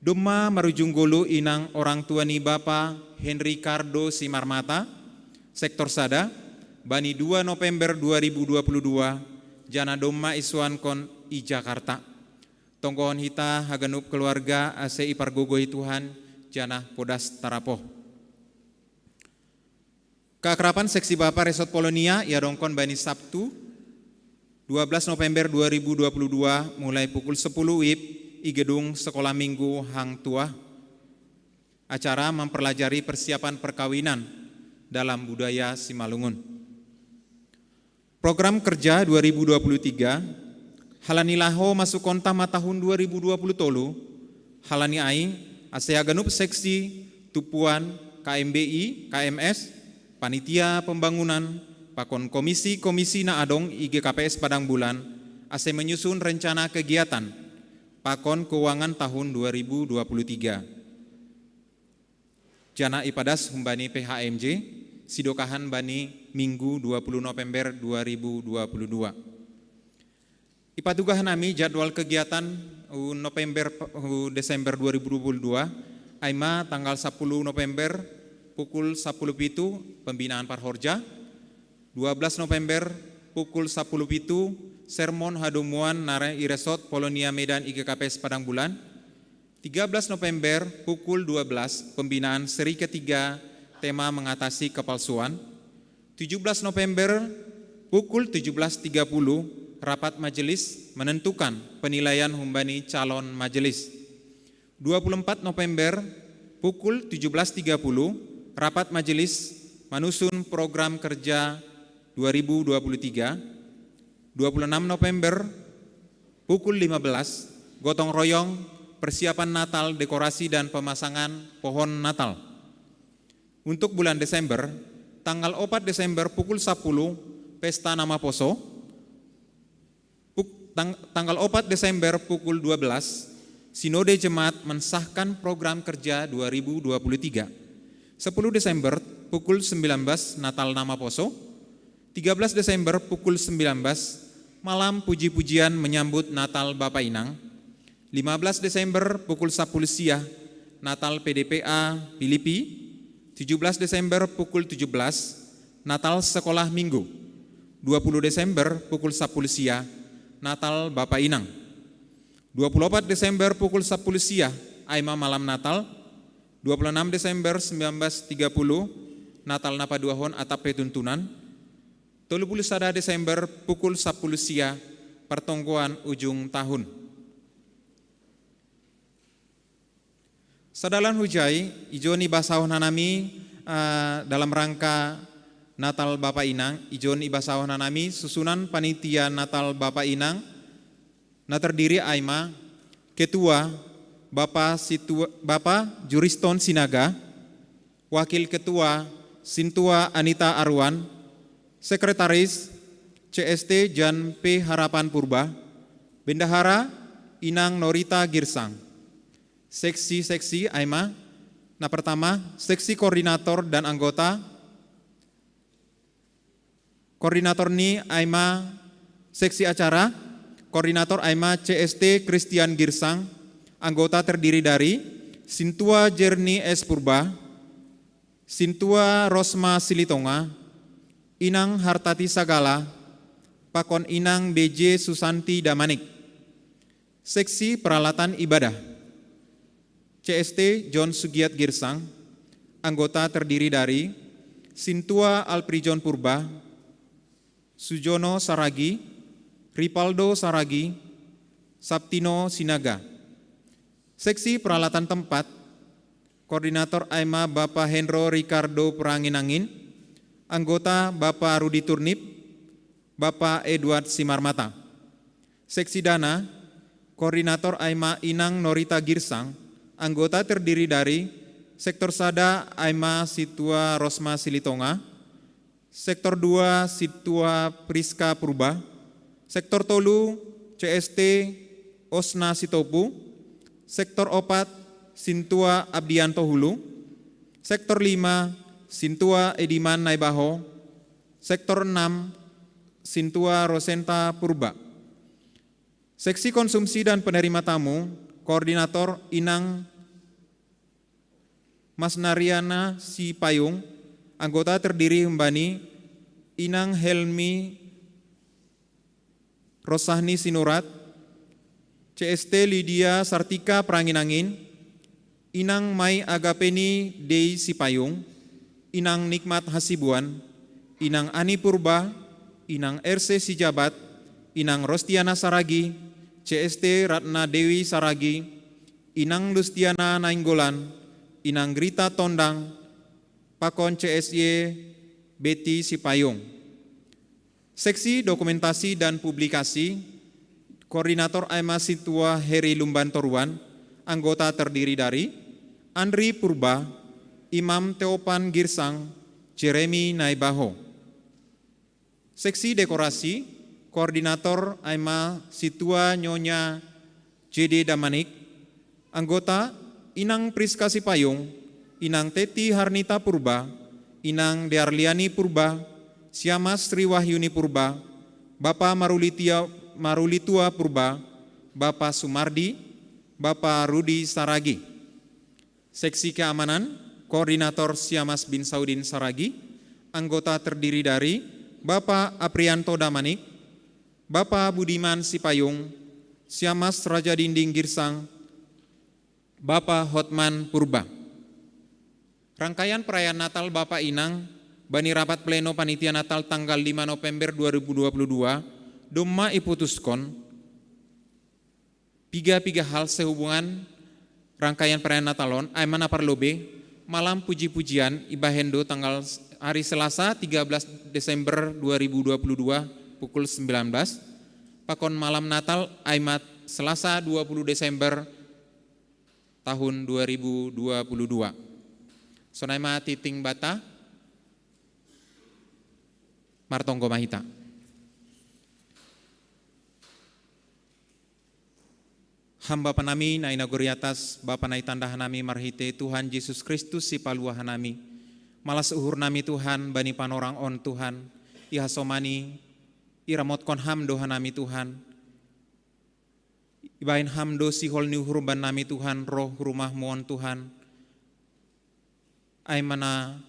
domma marujung goluh inang orang tua ni bapa Henry Cardo Simarmata, sektor sada, bani dua November dua ribu dua puluh dua, jana domma isuankon i Jakarta. Tonggohon hita haganup keluarga ase ipargogoi Tuhan, janah podas tarapoh. Keakraban seksi bapa Resort Polonia iadongkon bani Sabtu dua belas November dua ribu dua puluh dua, mulai pukul sepuluh wib, i gedung Sekolah Minggu Hang Tuah. Acara mempelajari persiapan perkawinan dalam budaya Simalungun. Program kerja dua ribu dua puluh tiga, halani laho masukonta ma tahun dua ribu dua puluh tolu, halani ai, ase haganup seksi, tupuan, K M B I, K M S, panitia pembangunan, pakon komisi-komisi na adong i G K P S Padang Bulan, ase menyusun rencana kegiatan pakon keuangan tahun dua ribu dua puluh tiga. Jana ipadas humbani P H M J, sidokahan bani Minggu dua puluh November dua ribu dua puluh dua. Ipatugah nami jadwal kegiatan hu November, hu Desember dua ribu dua puluh dua, ai ma tanggal sapuluh November pukul sapuluh pitu pembinaan parhorja, dua belas November pukul sapuluh pitu sermon hadomuan na i Resort Polonia Medan I G K P S Padang Bulan, tiga belas November pukul dua belas pembinaan seri ketiga tema mengatasi kepalsuan, tujuh belas November pukul tujuh belas tiga puluh rapat majelis menentukan penilaian humbani calon majelis. Dua puluh empat November pukul tujuh belas tiga puluh rapat majelis manusun program kerja dua ribu dua puluh tiga. Dua puluh enam November pukul lima belas, gotong royong persiapan Natal, dekorasi dan pemasangan pohon Natal. Untuk bulan Desember, tanggal opat Desember pukul sapuluh, pesta nama poso. Puk-, Tang- tanggal opat Desember pukul dua belas, Sinode Jemaat mensahkan program kerja dua ribu dua puluh tiga. Sepuluh Desember pukul sembilan belas, Natal Nama Poso. Tiga belas Desember pukul sembilan belas, malam puji-pujian menyambut Natal Bapa Inang. Lima belas Desember pukul sepuluh siang, Natal P D P A Pilipi. Tujuh belas Desember pukul tujuh belas, Natal Sekolah Minggu. Dua puluh Desember pukul sepuluh siang, Natal Bapa Inang. Dua puluh opat Desember pukul sepuluh siang, Aima Malam Natal. Dua puluh enam Desember sembilan belas tiga puluh, Natal Napa Duahon Atap Petuntunan. Tolu puluh sada Desember pukul sepuluh siang, pertongkoan ujung tahun. Sadalan hujai, ijo ni basahon hanami, eh, dalam rangka Natal Bapa Inang, ijo ni basahon hanami susunan panitia Natal Bapa Inang, na terdiri Aima, Ketua, Bapa Situa, Bapa Juriston Sinaga, Wakil Ketua, Sintua Anita Arwan, Sekretaris, C S T Jan P Harapan Purba, Bendahara, Inang Norita Girsang. Seksi-seksi Aima, na pertama, seksi koordinator dan anggota. Koordinator ni Aima seksi acara, koordinator Aima C S T Christian Girsang, anggota terdiri dari Sintua Jerni S Purba, Sintua Rosma Silitonga, Inang Hartati Sagala, pakon Inang B J Susanti Damanik. Seksi peralatan ibadah. C S T John Sugiat Girsang, anggota terdiri dari Sintua Alprijon Purba, Sujono Saragi, Ripaldo Saragi, Saptino Sinaga. Seksi peralatan tempat, koordinator Aima Bapa Hendro Ricardo Peranginangin, anggota Bapa Rudi Turnip, Bapa Edward Simarmata. Seksi dana, koordinator Aima Inang Norita Girsang, anggota terdiri dari sektor sada Aima Situa Rosma Silitonga, sektor dua Situa Priska Purba, sektor tolu C S T Osna Sitopu, sektor opat Sintua Abdianto Hulu, sektor lima Sintua Ediman Naibaho, sektor enam Sintua Rosenta Purba. Seksi konsumsi dan penerima tamu, koordinator Inang Masnariana Sipayung, anggota terdiri humbani Inang Helmi Rosahni Sinurat, C S T Lydia Sartika Peranginangin, Inang Mai Agapeni Dei Sipayung, Inang Nikmat Hasibuan, Inang Ani Purba, Inang R C Sijabat, Inang Rostiana Saragi, C S T Ratna Dewi Saragi, Inang Lustiana Nainggolan, Inang Grita Tondang, pakon C S Y Betty Sipayung. Seksi dokumentasi dan publikasi, koordinator Aima Situa Heri Lumban Toruan, anggota terdiri dari Andri Purba, Imam Teopan Girsang, Jeremy Naibaho. Seksi dekorasi, koordinator Aima Situa Nyonya J D Damanik, anggota Inang Priska Sipayung, Inang Teti Harnita Purba, Inang Dearliani Purba, Siamas Sri Wahyuni Purba, Bapa Marulitia, Marulitua Purba, Bapa Sumardi, Bapa Rudi Saragi. Seksi keamanan, koordinator Siamas bin Saudin Saragi, anggota terdiri dari Bapa Aprianto Damanik, Bapa Budiman Sipayung, Siamas Raja Dinding Girsang, Bapa Hotman Purba. Rangkaian perayaan Natal Bapa Inang, bani rapat pleno panitia Natal tanggal lima November dua ribu dua puluh dua, domma iputuskon, piga-piga hal sehubungan rangkaian perayaan Natal on, Aima na parlobei, malam puji-pujian ibahen do tanggal hari Selasa tiga belas Desember dua ribu dua puluh dua pukul sembilan belas, pakon malam Natal Aima Selasa dua puluh Desember tahun dua ribu dua puluh dua. Sonai ma titing bata, martonggo ma hita. Ham Bapa nami na i nagori atas, Bapa na i tanda hanami marhite Tuhan Jesus Kristus si Palua hanami. Malas uhur nami Tuhan bani panorang on Tuhan, ihasomani iramotkon Ham do hanami Tuhan. Ibahen Ham do sihol ni uhur bannami Tuhan, roh rumahmu on Tuhan. Ai mana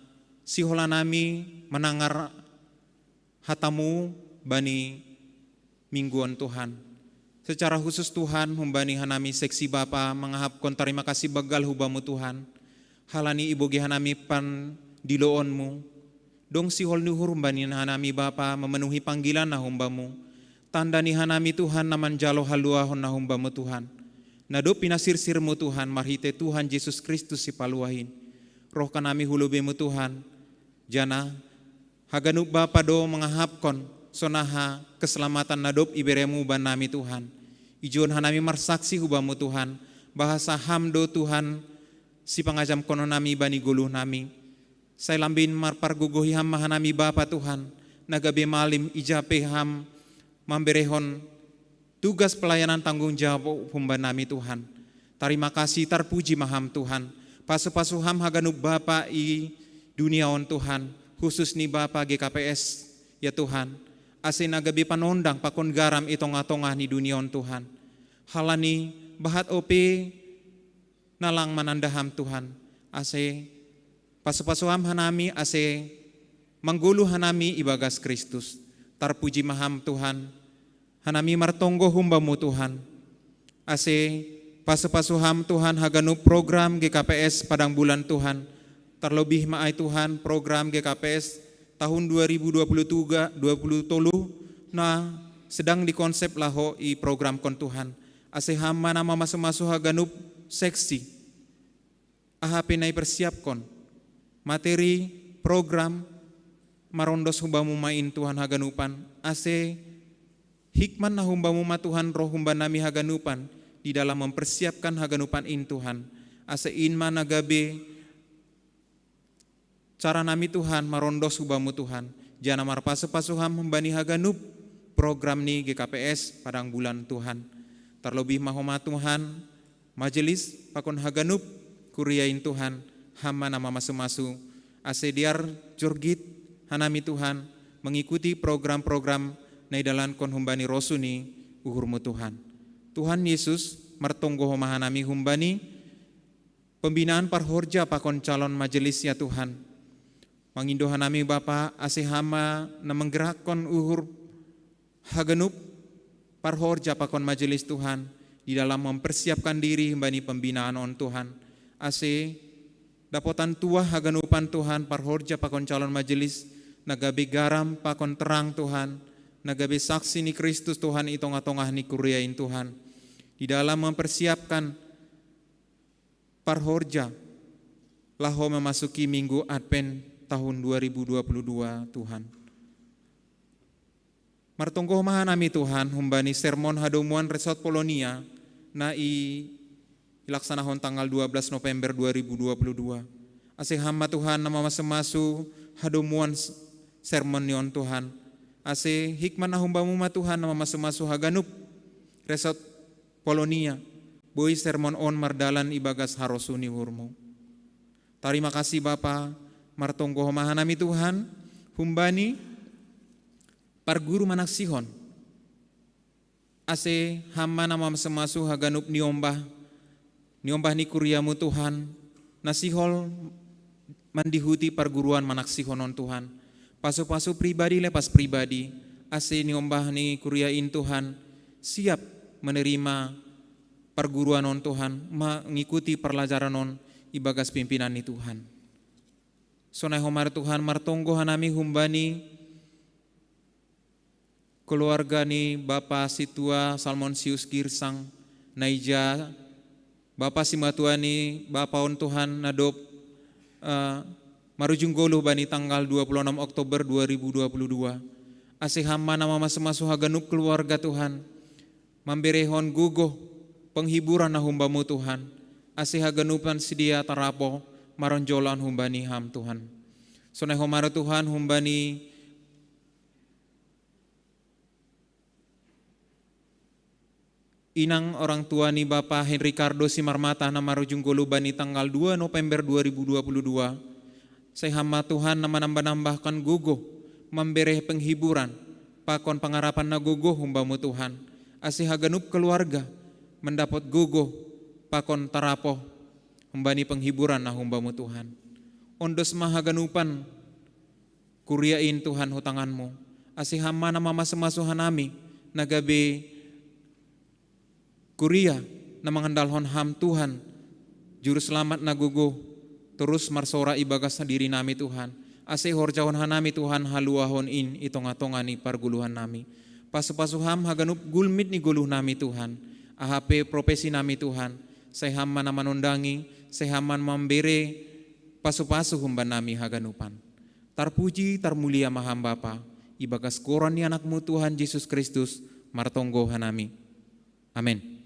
sihol hanami manangar hatamu bani minggu on Tuhan. Secara khusus Tuhan, humbani hanami seksi Bapa mangahapkon tarima kasih banggal hu Bamu Tuhan. Halani iboge hanami pandiloonmu. Dong sihol ni uhur humbani hanami Bapa memenuhi panggilan na hum Bamu. Tanda ni hanami Tuhan na manjalo haluahon na hum Bamu Tuhan. Na dob pinasirsirmu Tuhan marhite Tuhan Jesus Kristus si Paluahin. Roh hanami hu lobeimu Tuhan. Jana haganup Bapa do mangahapkon sonaha keselamatan na dob iberemu bannami Tuhan. Ijon hanami marsaksi hu Bamu Tuhan, bahasa Ham do Tuhan sipangajamkon nami bani goluh nami. Sai lambin marpargogohi Ham ma hanami Bapa Tuhan, na gabe malim ija pe Ham mamberehon tugas pelayanan tanggung jawab humbannami Tuhan. Tarima kasih, tarpuji ma Ham Tuhan. Pasu-pasu Ham haganup Bapa i dunia on Tuhan, khusus ni Bapa G K P S ya Tuhan. Ase na gabe panondang pakon garam i tongah-tongah ni dunia on Tuhan. Halani bahat ope na lang mananda Ham Tuhan. Ase pasu-pasu Ham hanami ase manggoluh hanami ibagas Kristus. Tarpuji ma Ham Tuhan. Hanami martonggo hu Bamu Tuhan. Ase pasu-pasu Ham Tuhan haganup program G K P S Padang Bulan Tuhan. Tarlobih ma ai Tuhan program G K P S tahun dua ribu dua puluh tiga, dua puluh tolu na sedang dikonsep laho i programkon Tuhan. Ase Ham ma na mamasu-masu haganup seksi. Aha pe na ipersiapkon. Materi, program, marondos hu Bamu ma in Tuhan haganupan. Ase hikmat na hum Bamu ma Tuhan roh humbannami haganupan di dalam mempersiapkan haganupan in Tuhan. Ase in ma na gabe cara nami Tuhan marondos hu Bamu Tuhan. Jana marpasu-pasu Ham humbani haganup program ni G K P S Padang Bulan Tuhan. Tarlobih ma homa Tuhan, majelis pakon haganup kuria in Tuhan, Ham ma na mamasu-masu, ase dear jorgit hanami Tuhan, mengikuti program-program na idalankon humbani rosu ni uhurmu Tuhan. Tuhan Yesus, martonggo homa hanami humbani pembinaan parhorja pakon calon majelis ya Tuhan. Mangindo hanami Bapa, ase Ham ma na menggerakkon uhur haganup parhorja pakon majelis Tuhan di dalam mempersiapkan diri humbani pembinaan on Tuhan. Ase dapotan tuah haganupan Tuhan parhorja pakon calon majelis na gabe garam pakon terang Tuhan, na gabe saksi ni Kristus Tuhan i tongah-tongah ni kuria in Tuhan. Di dalam mempersiapkan parhorja laho memasuki minggu Advent tahun dua ribu dua puluh dua Tuhan. Martonggo ma hanami Tuhan humbani sermon hadomuan Resort Polonia na i ilaksanahon tanggal dua belas November dua ribu dua puluh dua. Ase Ham ma Tuhan na mamasu-masu hadomuan s-, sermon ni on Tuhan. Ase hikmat na hum Bamu ma Tuhan na mamasu-masu haganup Resort Polonia. Boi sermon on mardalan ibagas harosu ni uhurmu. Tarima kasih Bapa, martonggo homa hanami Tuhan, humbani parguru manaksihon. Ase Ham ma na mamasu-masu haganup niombah, niombah ni kuriamu Tuhan, na sihol mandihuti parguruan manaksihon on Tuhan. Pasu-pasu pribadi lepas pribadi, ase niombah ni kuria in Tuhan, siap menerima parguruan on Tuhan, mengikuti parlajaran on ibagas pimpinan ni Tuhan. Sonai homa Tuhan martonggo hanami humbani keluarga ni Bapa Situa Salmonsius Girsang, na ija Bapa simatua ni Bapa on Tuhan na dob, eh, marujung goluh bani tanggal dua puluh enam Oktober dua ribu dua puluh dua. Ase Ham ma na mamasu-masu haganup keluarga Tuhan, mamberehon gogoh penghiburan na hum Bamu Tuhan, ase haganupan sidea tarapo maronjolan humbani Ham Tuhan. Sonai homa Tuhan humbani Inang orang tua ni Bapa Henricardo Simarmata na marujung goluh bani tanggal dua November dua ribu dua puluh dua. Sai Ham ma Tuhan na manambah-nambahkon gogoh, mambere penghiburan, pakon pangarapan na gogoh humbamu Tuhan, ase haganup keluarga mandapot gogoh, pakon tarapoh humbani penghiburan na humbamu Tuhan. Ondos ma haganupan kuria in Tuhan hu tanganmu, ase Ham ma na mamasu-masu hanami, na gabe kuria na mangandalhon Ham Tuhan, Juru Selamat na gogoh, torus marsora ibagas diri nami Tuhan, ase horjahon hanami Tuhan haluahon in i tonga-tonga ni pargoluhan nami. Pasu-pasu Ham haganup gulmit ni goluh nami Tuhan, aha pe profesi nami Tuhan, sai Ham ma na manondangi, sai Ham ma na mambere pasu-pasu humban nami haganupan. Tarpuji, tarmulia ma Ham Bapa, ibagas goran ni Anakmu Tuhan Jesus Kristus, martonggo hanami. Amen.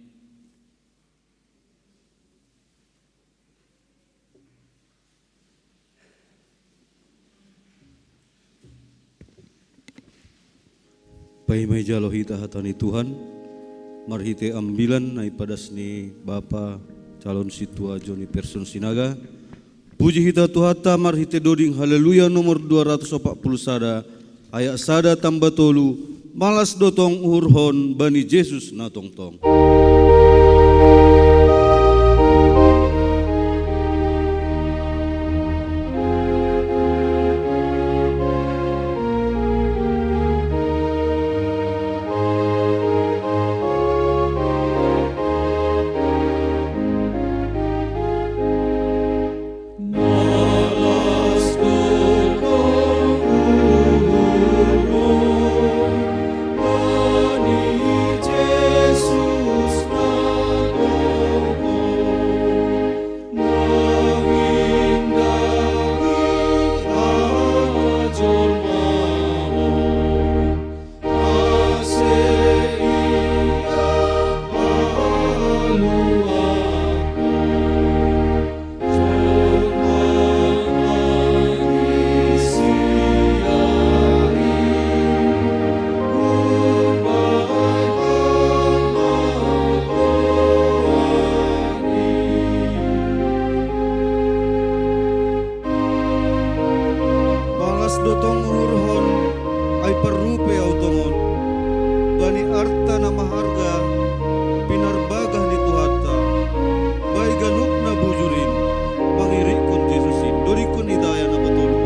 Paima ijalo hita hata ni Tuhan, marhite ambilan na ipadas ni Bapa calon sintua Joni Person Sinaga. Puji hita Tuhanta marhite doding Haleluya nomor dua ratus opat puluh sada, ayat sada tamba tolu, malas do tong uhurhon bani Jesus na tongtong. Malas do tong uhurhon, ai parrupe au tongon, bani arta na maharga, pinarbagah ni Tuhanta, bai ganup na bujur in, pangirikkon Jesus in, dodingkon ni daya na patolu.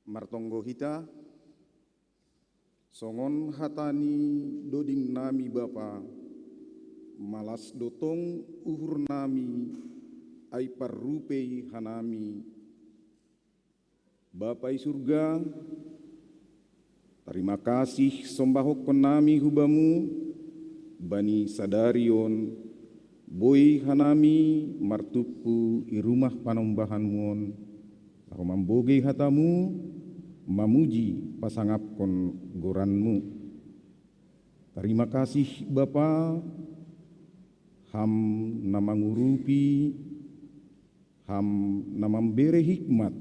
Martonggo hita, songon hata ni doding nami Bapa, malas do tong uhur nami, ai parrupei hanami. Bapa i surga, tarima kasih sombahonkon nami hu Bamu, bani sadari on, boi hanami martumpu i rumah panombahanmu on, laho mambogei hatamu, mamuji pasangapkon goranmu. Tarima kasih Bapa, Ham na mangurupi, Ham na mambere hikmat,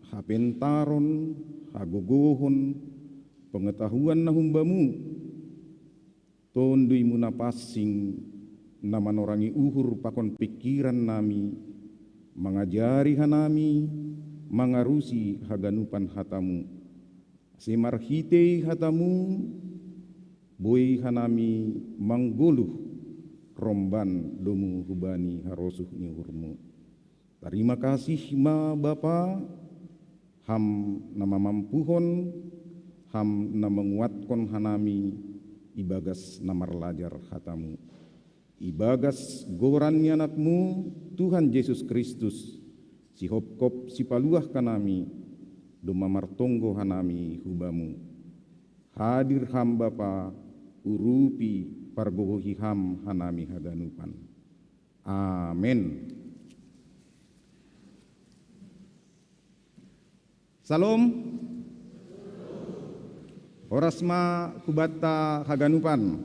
hapentaron, hagogohon, pengetahuan na humbamu. Tonduimu na pansing, na manorangi uhur pakon pingkiran nami, mangajari hanami, mangarusi haganupan hatamu. Ase marhitei hatamu, boi hanami manggoluh, romban domu hubani harosuh ni uhurmu. Tarima kasih ma Bapa, Ham na mamampuhon, Ham na manguatkon hanami ibagas na marlajar hatamu. Ibagas goran ni Anakmu, Tuhan Jesus Kristus, sihopkop sipaluah hanami, domma martonggo hanami hubamu. Hadir Ham Bapa, urupi pargogohi Ham hanami haganupan. Amen. Salom. Horas ma hubanta haganupan.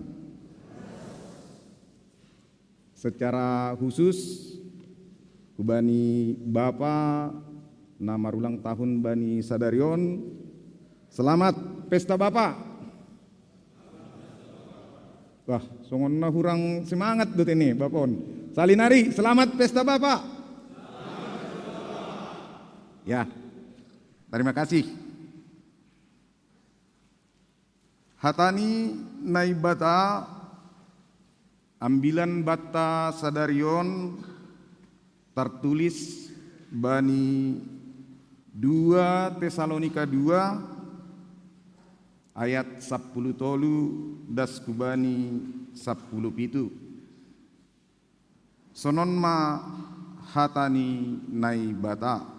Secara khusus hubani Bapa na marulang tahun bani sadarion, selamat pesta Bapa. Wah, songon na hurang semangat do tene Bapa on. Salinari, selamat pesta Bapa. Ya. Terima kasih. Hatani Naibata ambilan banta sadarion tartulis bani dua Tesalonika dua ayat sapuluh tolu das kubani sapuluh pitu. Sonon ma hatani Naibata.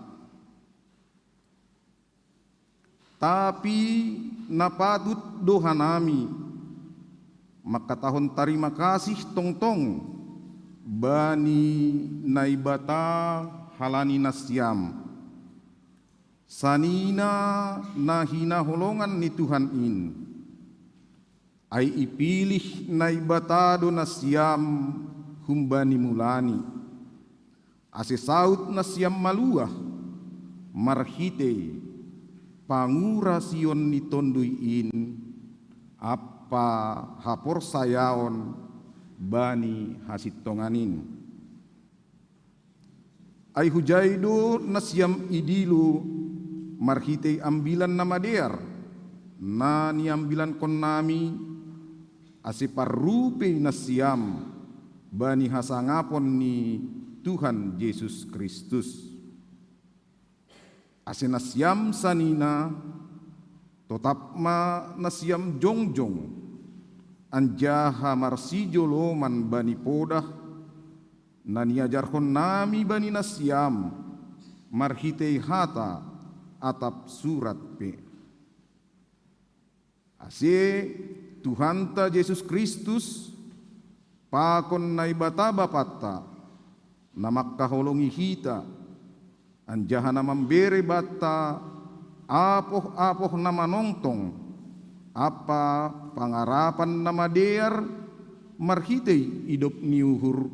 Tapi na patut do hanami mangkatahon tarima kasih tongtong bani Naibata halani nasiam, sanina na hinaholongan ni Tuhan in. Ai ipilih Naibata do nasiam humbani mulani, ase saut nasiam maluah marhitei pangurasion ni Tonduy in ampa haporsayaon bani hasintongan in. Ai hujai do nasiam idilo marhitei Ambilan Namadear na niambilankonnami, ase parrupei nasiam bani hasangapon ni Tuhan Jesus Kristus. Ase nasiam sanina, totap ma nasiam jongjong anjaha marsijoloman bani podah na niajarhonnami bani nasiam marhitei hata atap surat pe. Ase Tuhanta Jesus Kristus pakon Naibata Bapanta, na mangkaholongi hita, anjaha na mambere banta apoh-apoh na manongtong ampa pangarapan na madear marhitei idop ni uhur,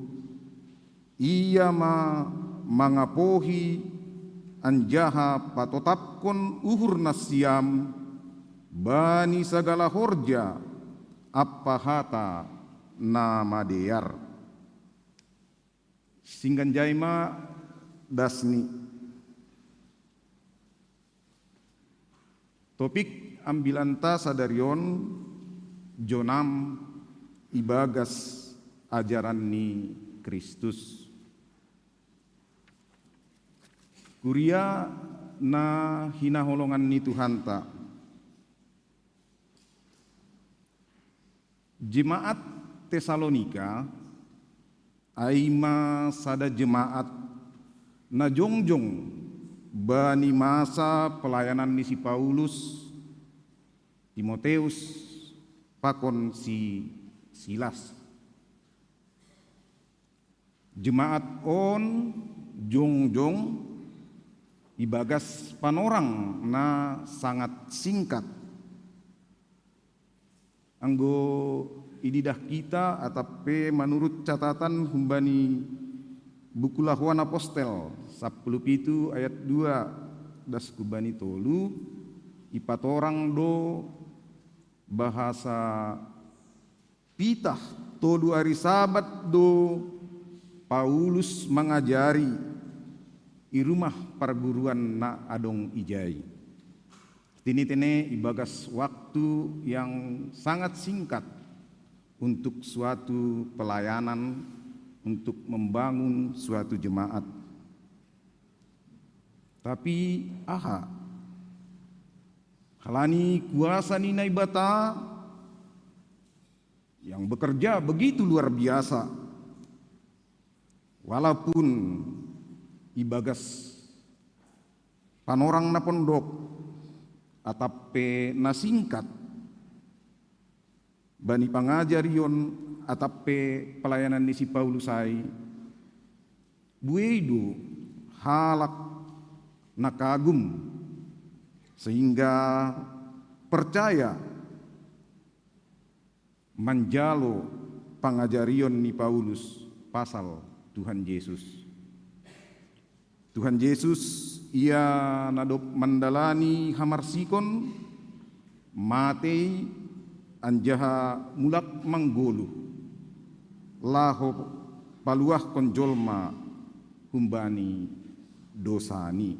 Ia ma mangapohi anjaha patotapkon uhur nasiam bani sagala horja ampa hata na madear. Singganjai ma dasni. Topik ambilanta sadari on, jonam ibagas ajaran ni Kristus. Kuria na hinaholongan ni Tuhanta. Jemaat Tesalonika ai ma sada jemaat na jongjong bani masa pelayanan ni si Paulus, Timoteus, pakon si Silas. Jemaat on jongjong ibagas panorang na sangat singkat. Anggo ididah kita atap pe manurut catatan humbani buku Lahuan Apostel, sapuluh pitu ayat dua das humbani tolu, ipatorang do bahasa pitah tolu ari Sabat do Paulus mangajari i rumah parguruan na adong ijai. Tinitene ibagas waktu yang sangat singkat, untuk suatu pelayanan, untuk membangun suatu jemaat. Tapi aha? Halani kuasa ni Naibata yang bekerja begitu luar biasa. Walaupun ibagas panorang na pondok atap pe na singkat bani pangajarion atap pe pelayanan ni si Paulus ai, buei do halak na kagum sehingga percaya manjalo pangajarion ni Paulus pasal Tuhan Yesus. Tuhan Yesus, ia na dob mandalani hamarsikon, matei, anjaha mulak manggoluh, laho paluahkon jolma humbani dosani.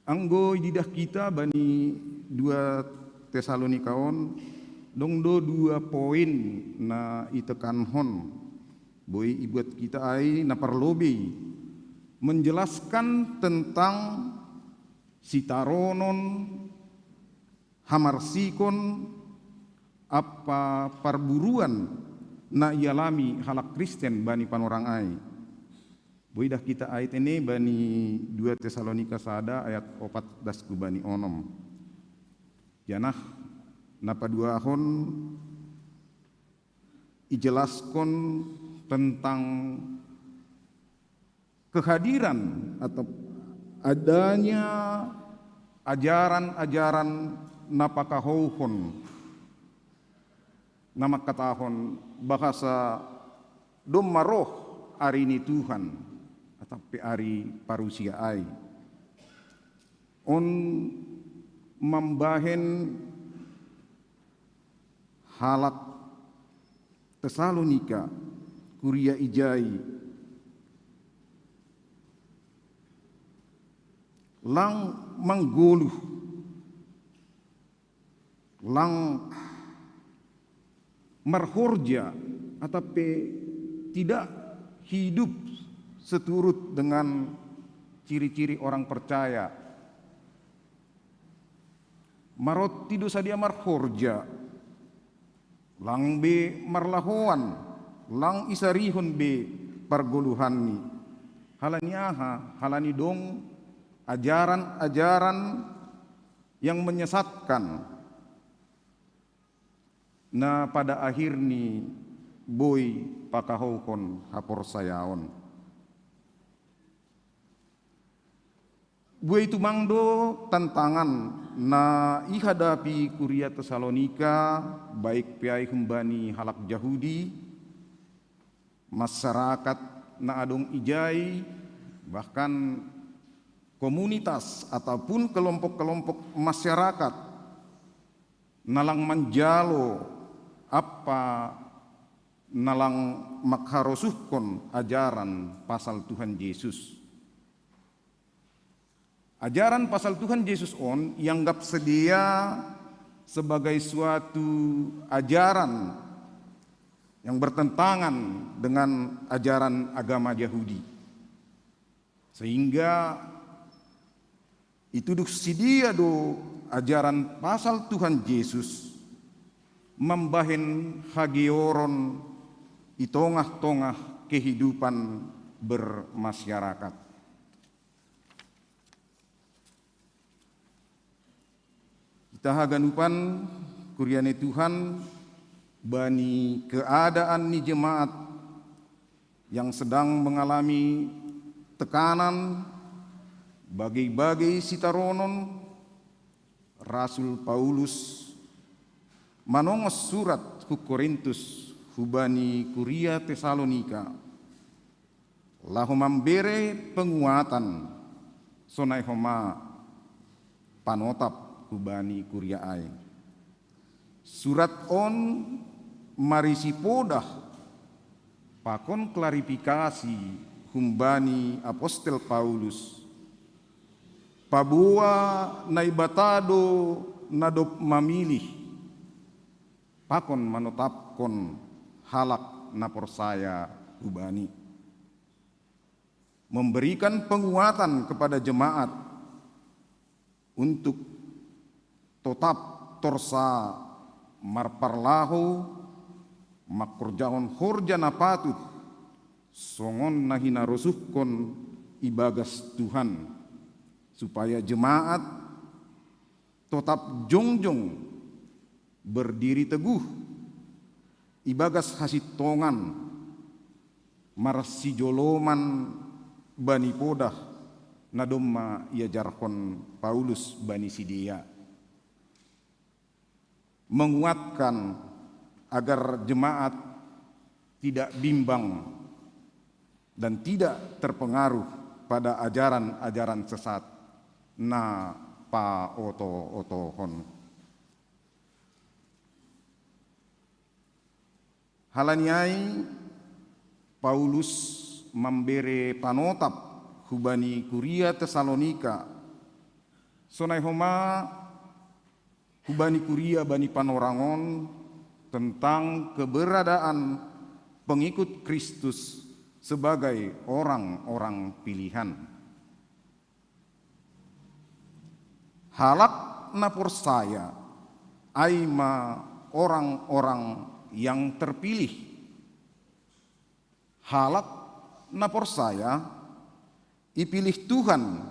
Anggo ididah kita bani dua Tesalonika on, dong do dua poin na itekankon, boi ibuat kita ai na parlobei, menjelaskan tentang sitaronon, hamarsikon, ampa parburuan na ialami halak Kristen bani panorang ai. Boi dah kita ai tene bani dua Tesalonika sada ayat opat das hu bani onom. Janah na paduahon ijelaskon tentang kehadiran atau adanya ajaran-ajaran na pakahouhon, na mangkatahon bahasa domma roh ari ni Tuhan, atap pe ari parusia ai. On mambahen halak Tesalonika, kuria ijai, lang manggoluh, lang marhorja, atap pe tidak hidup seturut dengan ciri-ciri orang percaya. Marotti do sadia marhorja, lang be marlahoan, lang isarihon be pargoluhanni. Halani aha? Halani dong ajaran-ajaran yang menyesatkan, na pada akhirni boi pakahouhon haporsayaon. Buei tumang do tantangan na ihadapi kuria Tesalonika, baik pe ai humbani halak Jahudi, masyarakat na adong ijai, bahkan komunitas ataupun kelompok-kelompok masyarakat na lang manjalo ampa na lang mangharosuhkon ajaran pasal Tuhan Jesus. Ajaran pasal Tuhan Jesus on ianggap sidea sebagai suatu ajaran yang bertentangan dengan ajaran agama Yahudi. Sehingga ituduh sidea do ajaran pasal Tuhan Jesus mambahen hageoron i tongah-tongah kehidupan bermasyarakat. Kita haganupan, kuria ni Tuhan, bani keadaan ni jemaat yang sedang mengalami tekanan, bagai-bagai sitaronon, Rasul Paulus manongos surat hu Korintus hubani kuria Tesalonika, laho mambere penguatan, sonai homa panotap hubani kuria ai. Surat on marisi podah pakon klarifikasi humbani apostel Paulus, paboa Naibata do na dob mamilih pakon manotapkon halak na porsaya hu Bani. Memberikan penguatan kepada jemaat untuk totap torsa marparlahou mangkorjahon horja na patut, songon na hinarosuhkon ibagas Tuhan, supaya jemaat totap jongjong, berdiri teguh ibagas hasintongan, marsijoloman bani podah na domma iajarhon Paulus bani sidea, menguatkan agar jemaat tidak bimbang dan tidak terpengaruh pada ajaran-ajaran sesat na paoto-otohon. Halani ai Paulus mambere panotap hubani kuria Tesalonika, sonai homa hubani kuria bani panorang on, tentang keberadaan pengikut Kristus sebagai orang-orang pilihan. Halak na porsaya ai ma orang-orang yang terpilih. Halak na porsaya ipilih Tuhan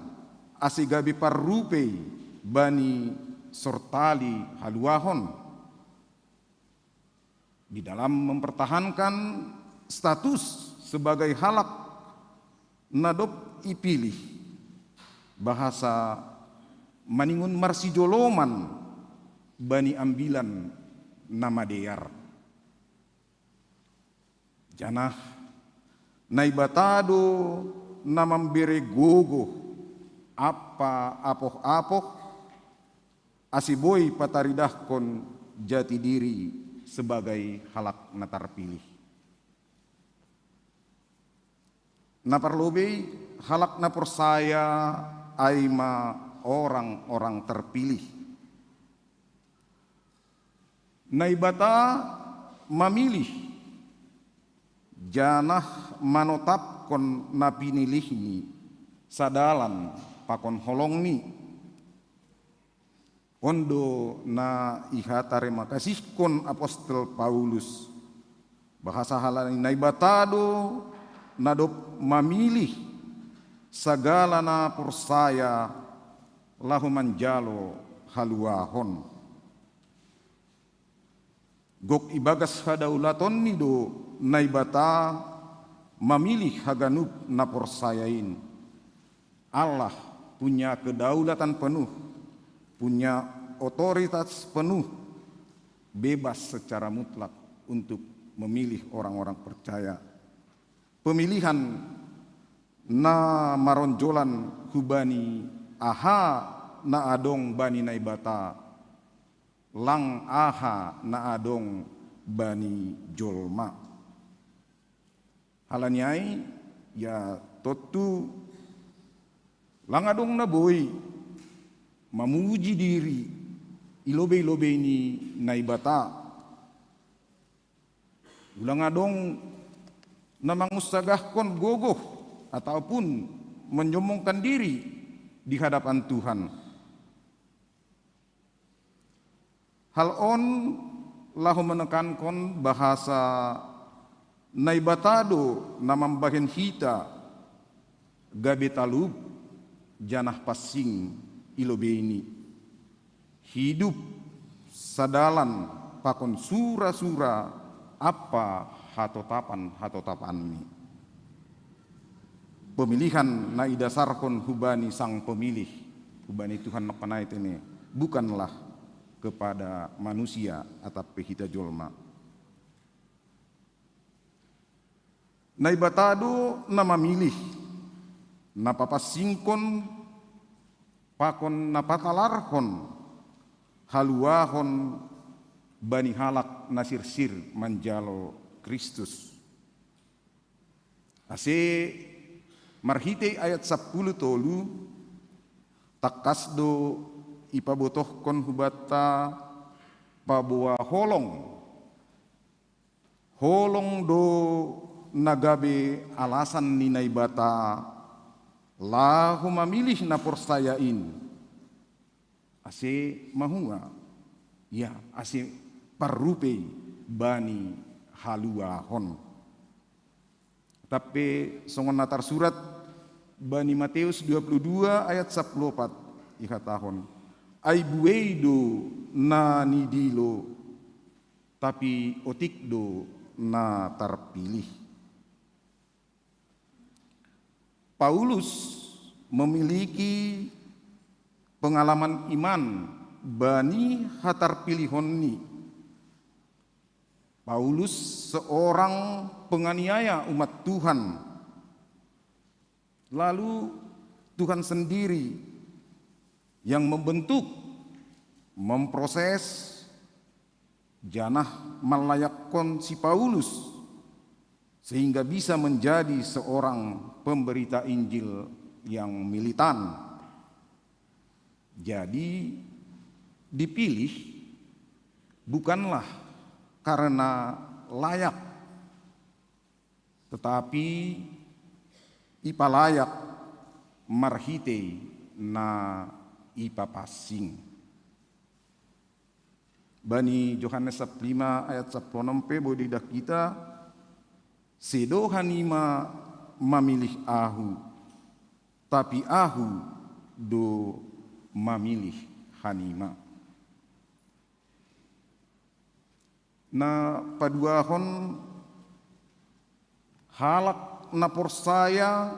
ase gabe parrupei bani sortali haluahon. Di dalam mempertahankan status sebagai halak na dob ipilih, bahasa maningon marsijoloman bani ambilan na madear. Janah Naibata do na mambere gogoh ampa apoh-apoh, ase boi pataridahkon jati diri sebagai halak na tarpilih. Na parlobei, halak na porsaya ai ma orang-orang terpilih. Naibata mamilih janah manotapkon na pinilihni sadalan pakon holongni. On do na ihatarima kasihkon apostel Paulus, bahasa halani Naibata do na dob mamilih sagala na porsaya laho manjalo haluahon. Gok ibagas hadaulatonNi do Naibata mamilih haganup na porsaya in. Allah punya kedaulatan penuh, punya otoritas penuh, bebas secara mutlak untuk memilih orang-orang percaya. Pemilihan na maronjolan hubani aha na adong bani Naibata, lang aha na adong bani jolma. Halani ai, ia tontu lang adong na boi mamuji diri i lobei-lobei ni Naibata. Ulang adong na mangunsagahkon gogoh ataupun menyombongkan diri di hadapan Tuhan. Hal on laho menekankon bahasa Naibata do na mambahen hita gabe talup janah pansing i lobeiNi, hidup sadalan pakon sura-sura ampa hatotapan-hatotapanNi. Pemilihan na idasarhon hubani Sang Pemilih, hubani Tuhan nangkin i tene, bukanlah kepada manusia atap pe hita jolma. Naibata do na mamilih, na papansingkon pakon na patalarhon haluahon bani halak na sirsir manjalo Kristus. Ase marhitei ayat sampulu tolu, tangkas do ipabotohkon hubanta paboa holong Holong do na gabe alasan ni Naibata laho mamilih na porsaya in, ase mahua, ya, ase parrupei bani haluahon. Tapi songon na tarsurat bani Mateus dua puluh dua ayat sapuluh opat, ihatahon: Ai buei do na nidilo, tapi otik do na tarpilih. Paulus memiliki pengalaman iman bani hatarpilihonni. Paulus seorang penganiaya umat Tuhan. Lalu Tuhan sendiri yang membentuk, memproses, janah malayakkon si Paulus sehingga bisa menjadi seorang pemberita Injil yang militan. Jadi dipilih bukanlah karena layak, tetapi ipalayak marhitei na ipapansing. Bani Johannes sapuluh lima ayat sapuluh onom pe boi diidah hita: Sedo hanima mamilih ahu, tapi ahu do mamilih hanima. Na paduahon, halak na porsaya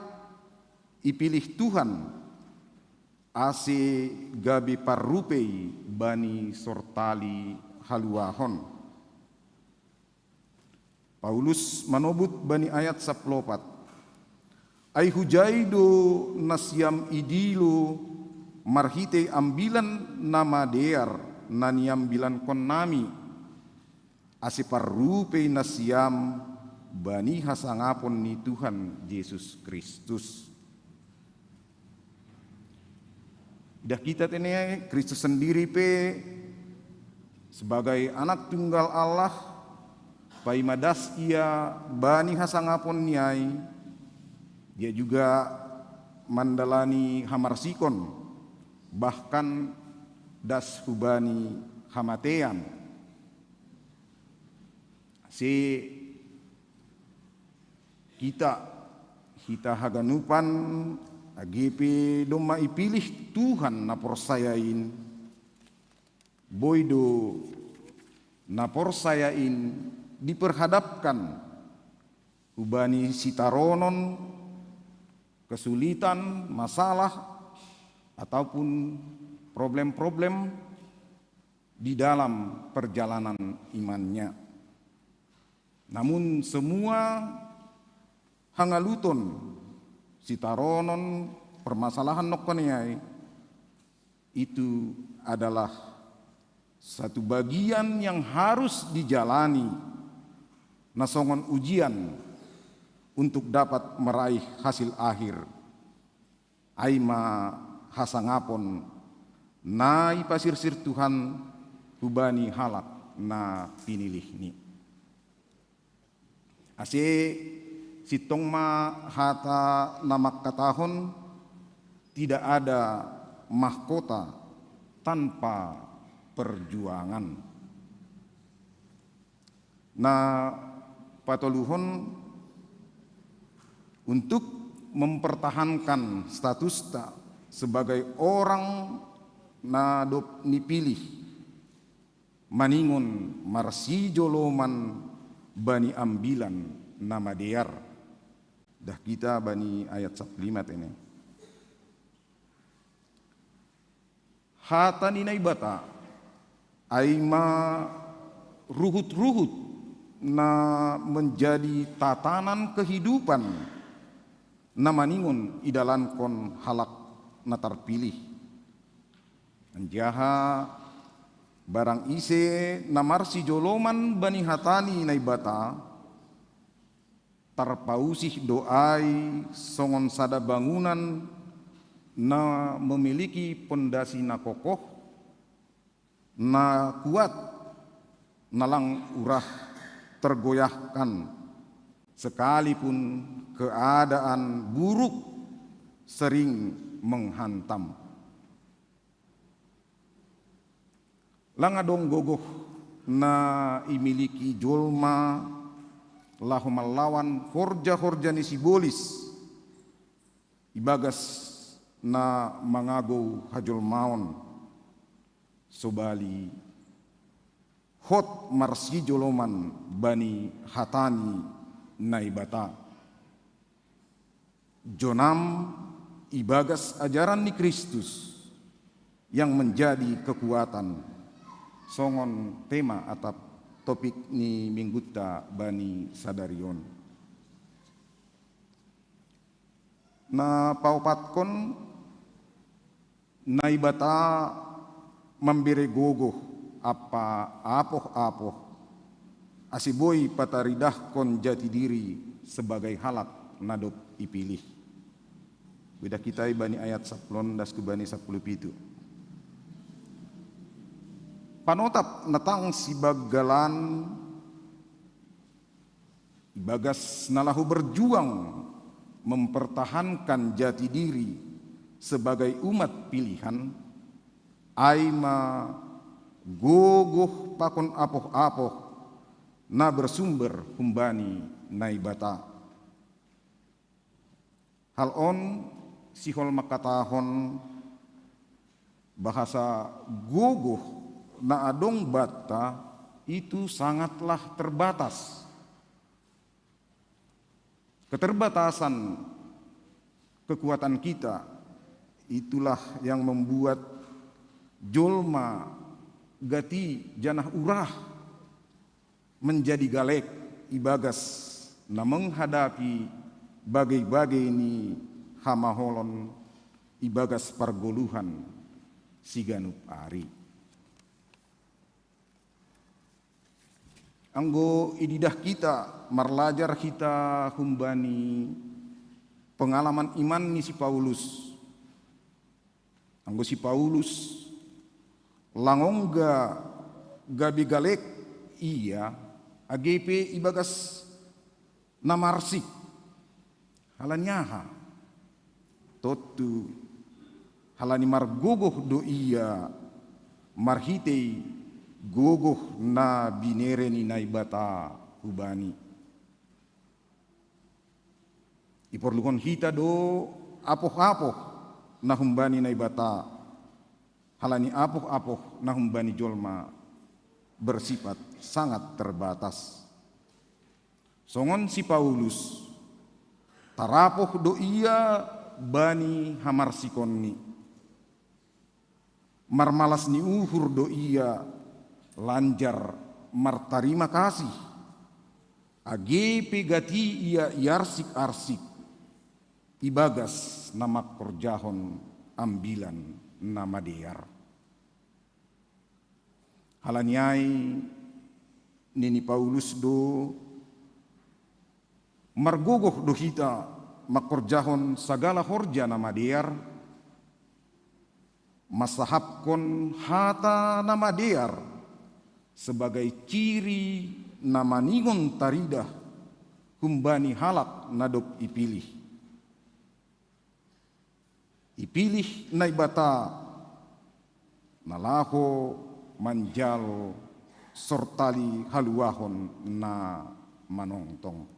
ipilih Tuhan ase gabe parrupei bani sortali haluahon. Paulus manobut bani ayat sapuluh opat: Ai hujai do nasiam idilo marhitei ambilan na madear na niambilankonnami, ase parrupei nasiam bani hasangapon ni Tuhan Jesus Kristus. Idah hita tene, Kristus sendiri pe sebagai Anak Tunggal Allah, paima das Ia bani hasangapon ni ai, Ia juga mandalani hamarsikon, bahkan das hubani hamatean. Ase hita, hita haganupan, age pe domma ipilih Tuhan na porsaya in, boi do na porsaya in diperhadapkan hubani sitaronon, kesulitan, masalah, ataupun problem-problem di dalam perjalanan imannya. Namun semua hangaluton, sitaronon, permasalahan nongkon i ai, itu adalah satu bagian yang harus dijalani na songon ujian untuk dapat meraih hasil akhir, ai ma hasangapon na ipasirsir Tuhan hubani halak na pinilihni. Ase sintong ma hata na mangkatahon: Tidak ada mahkota tanpa perjuangan. Na patoluhon, untuk mempertahankan statusta sebagai orang na dob nipilih maningon marsijoloman bani ambilan na madear. Idah hita bani ayat sapuluh lima tene. Hata ni Naibata, ai ma ruhut-ruhut na menjadi tatanan kehidupan na maningon idalankon halak na tarpilih. Anjaha barang ise na marsijoloman bani hata ni Naibata, tarpausih do ai songon sada bangunan na memiliki pondasi na kokoh, na kuat, na lang urah tergoyahkan, sekalipun keadaan buruk sering menghantam. Lang adong gogoh na imiliki jolma laho mallawan horja-horja ni sibolis, ibagas na mangagou hajolmaon, sobali hot marsijoloman bani hata ni Naibata. Jonam ibagas ajaran ni Kristus yang menjadi kekuatan, songon tema atap topik ni minggunta bani sadari on. Na paopatkon, Naibata mambere gogoh ampa apoh-apoh, ase boi pataridahkon jati diri sebagai halak na dob ipilih. Beda kita i bani ayat sapuluh onom das ku bani sapuluh pitu. Panotap na tang sibanggalan ibagas na laho berjuang mempertahankan jati diri sebagai umat pilihan, ai ma gogoh pakon apoh-apoh na bersumber humbani Naibata. Hal on sihol mangkatahon bahasa gogoh na adong banta itu sangatlah terbatas. Keterbatasan kekuatan kita itulah yang membuat jolma gati janah urah menjadi galek ibagas na menghadapi bagei-bagei ni hamaolon ibagas pargoluhan siganup ari. Anggo ididah kita, marlajar hita humbani pengalaman iman ni si Paulus. Anggo si Paulus lang ongga gabe galek ia, age pe ibagas na marsik. Halani aha? Tontu halani margogoh do ia marhitei gogoh na binere ni Naibata hubani. Iporluhon hita do apoh-apoh na humbani Naibata, halani apoh-apoh na humbani jolma bersifat sangat terbatas. Songon si Paulus, tarapoh do ia bani hamarsikonni. Marmalas ni uhur do ia lanjar martarima kasih, age pe gati ia iarsik-arsik ibagas na mangkorjahon ambilan na madear. Halani ai nini Paulus do, margogoh do hita mangkorjahon sagala horja na madear, mansahapkon hata na madear sebagai ciri na maningon taridah humbani halak na dob ipilih. Ipilih Naibata na laho manjalo sortali haluahon na manongtong.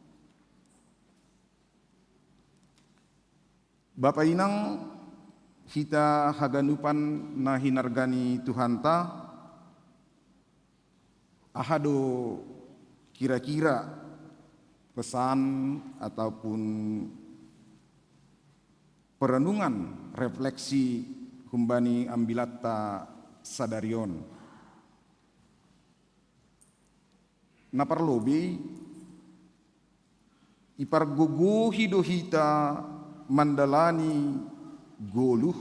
Bapa inang, hita haganupan na hinarga ni Tuhanta, aha do kira-kira pesan ataupun perenungan, refleksi humbani ambilatta sadari on? Na parlobei, ipargogohi do hita mandalani goluh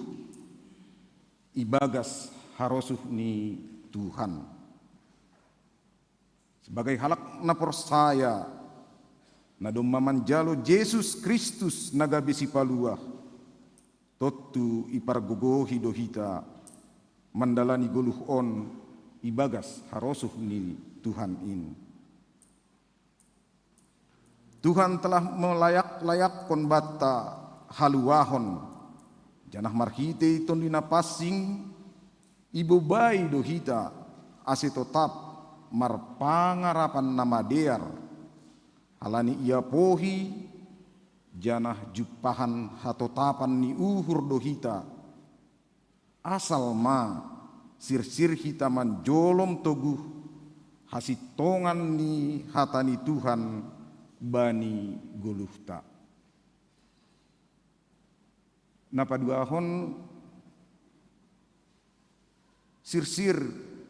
ibagas harosuh ni Tuhan. Sebagai halak na porsaya, na domma manjalo Jesus Kristus na gabe Sipaluah, tontu ipargogohi do hita mandalani goluh on ibagas harosuh ni Tuhan in. Tuhan telah melayak-layakkon banta haluahon, janah marhitei Tonduy Napansing ibobai do hita, ase totap marpangarapan na madear, halani iapohi janah jumpahan hatotapan ni uhur do hita, asal ma sirsir hita manjolom toguh hasintongan ni hata ni Tuhan bani goluhta. Na paduahon, sirsir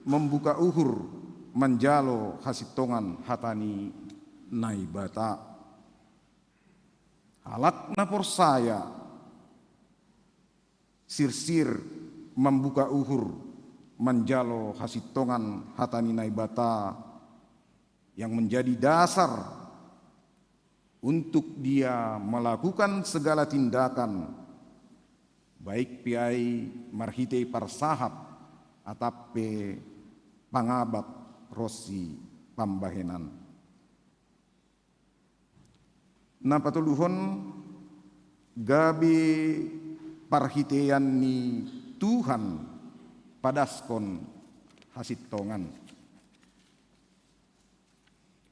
mambuka uhur manjalo hasintongan hata ni Naibata. Halak na porsaya sirsir mambuka uhur manjalo hasintongan hata ni Naibata yang menjadi dasar untuk dia melakukan segala tindakan, baik pe ai marhitei parsahap atap pe pangabak ronsi pambahenan. Na patoluhon, gabe parhiteian ni Tuhan padaskon hasintongan.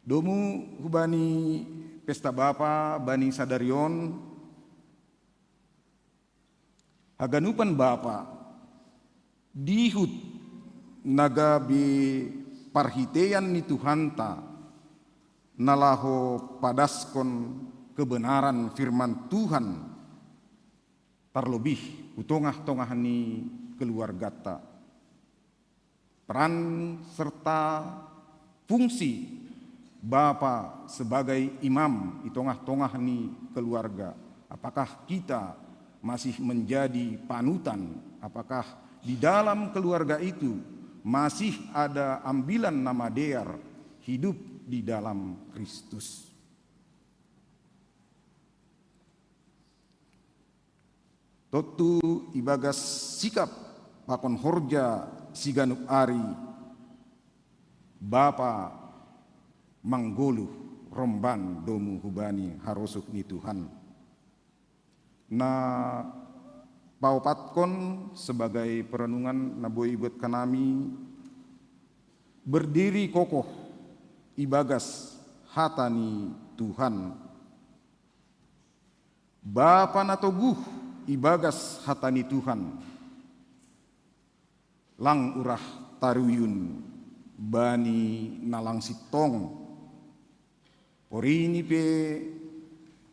Domu hubani pesta bapa bani sadari on, haganupan bapa, dihut na gabe parhiteian ni Tuhanta, na laho padaskon kebenaran firman Tuhan, tarlobih hu tongah-tongah ni keluargata. Peran serta fungsi bapa sebagai imam di tongah-tongah ni keluarga. Apakah kita masih menjadi panutan? Apakah di dalam keluarga itu masih ada ambilan na madear hidup di dalam Kristus? Tontu ibagas sikap pakon horja siganup ari, bapa manggoluh romban domu hubani harosuh ni Tuhan. Na paopatkon sebagai perenungan na boi buat hanami, berdiri kokoh ibagas hata ni Tuhan. Bapa na toguh ibagas hata ni Tuhan, lang urah taruyun bani na lang sintong. Porini pe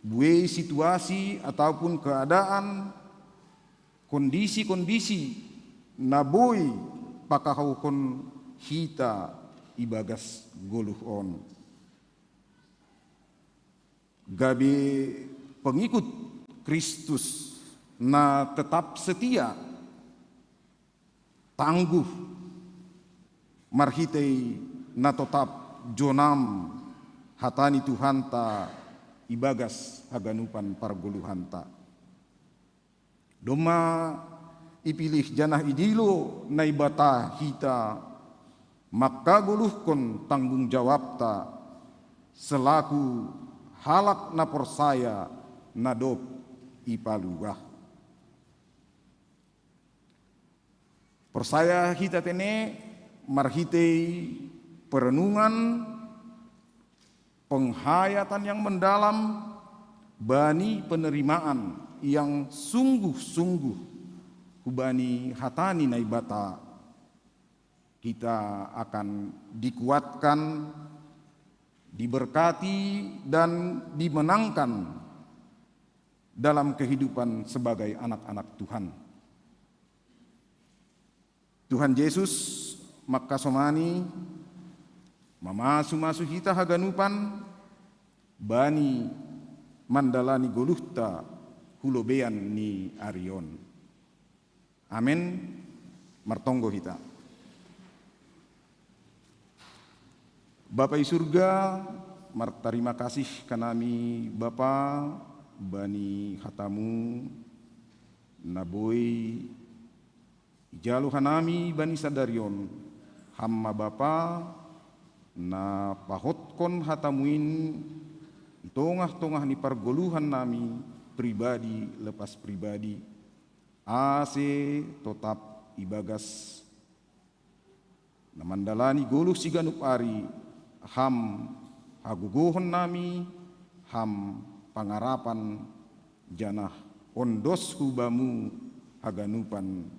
buei situasi ataupun keadaan, kondisi-kondisi na boi pakahouhon hita ibagas goluh on. Gabe pengikut Kristus na tetap setia, tangguh, marhitei na totap jonam hata ni Tuhanta ibagas haganupan pargoluhanta. Domma ipilih janah idilo Naibata hita mangkagoluhkon tanggung jawabta selaku halak na porsaya na dob ipaluah. Porsaya hita tene marhitei perenungan, penghayatan yang mendalam bani penerimaan yang sungguh-sungguh hubani hata ni Naibata, kita akan dikuatkan, diberkati, dan dimenangkan dalam kehidupan sebagai anak-anak Tuhan. Tuhan Jesus mangkasomani, mamasu-masu hita haganupan bani mandalani goluhta hu lobeian ni ari on. Amen. Martonggo hita. Bapa i surga, martarima kasih hanami Bapa bani hatamu na boi ijalo hanami bani sadari on. Ham ma Bapa na pahothon hatamu in tongah-tongah ni pargoluhan nami pribadi lepas pribadi, ase totap ibagas na mandalani goluh siganup ari, Ham hagogohon nami, Ham pangarapan, janah ondos hu Bamu haganupan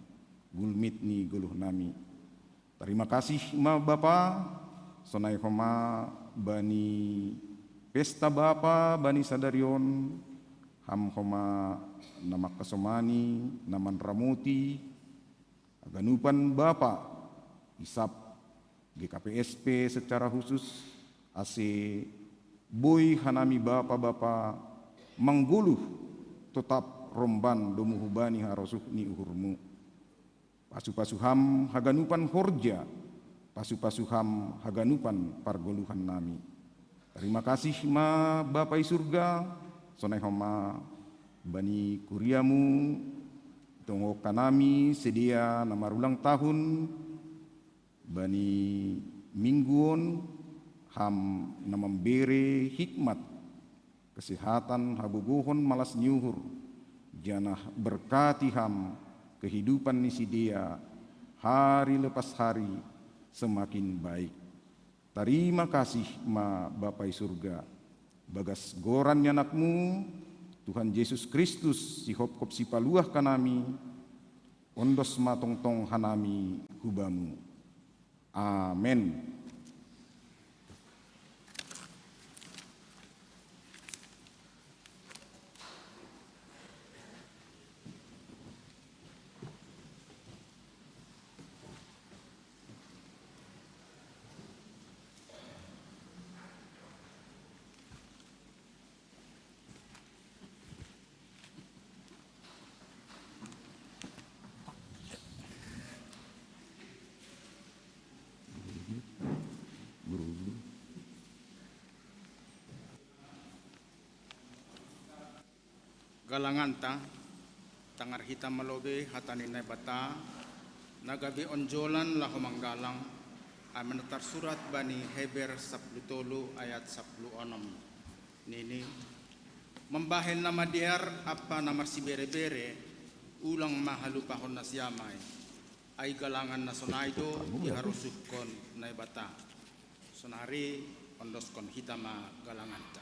gulmit ni goluh nami. Tarima kasih ma Bapa, sonai homa bani pesta Bapa bani sadari on, Ham homa na mangkasomani, na manramoti haganupan Bapa, isap G K P S P secara khusus, ase boi hanami bapa-bapa manggoluh totap romban domu hubani harosuh ni uhurMu. Pasu-pasu Ham haganupan horja, pasu-pasu Ham haganupan pargoluhan nami. Tarima kasih ma Bapa i surga, sonai homa bani kuriaMu, tongon hanami sidea na marulang tahun, bani minggu on, Ham na mambere hikmat, kesehatan, hagogohon, malas ni uhur, janah berkati Ham kehidupan ni sidea hari lepas hari semakin baik. Tarima kasih ma Bapa i surga, bagas goran ni AnakMu, Tuhan Jesus Kristus, sihopkop sipaluah hanami, ondos ma tongtong hanami hu Bamu. Amen. Galanganta, tangar hita ma lobei hata ni Naibata, na gabe onjolan laho manggalang, ai ma na tarsurat bani Heber sapuluh tolu ayat sapuluh onom, nini: Mambahen na madear ampa na marsibere-bere, ulang ma halupahon na siamai, ai galangan na sonai do iharosuhkon Naibata. Sonari ondoskon hita ma galanganta.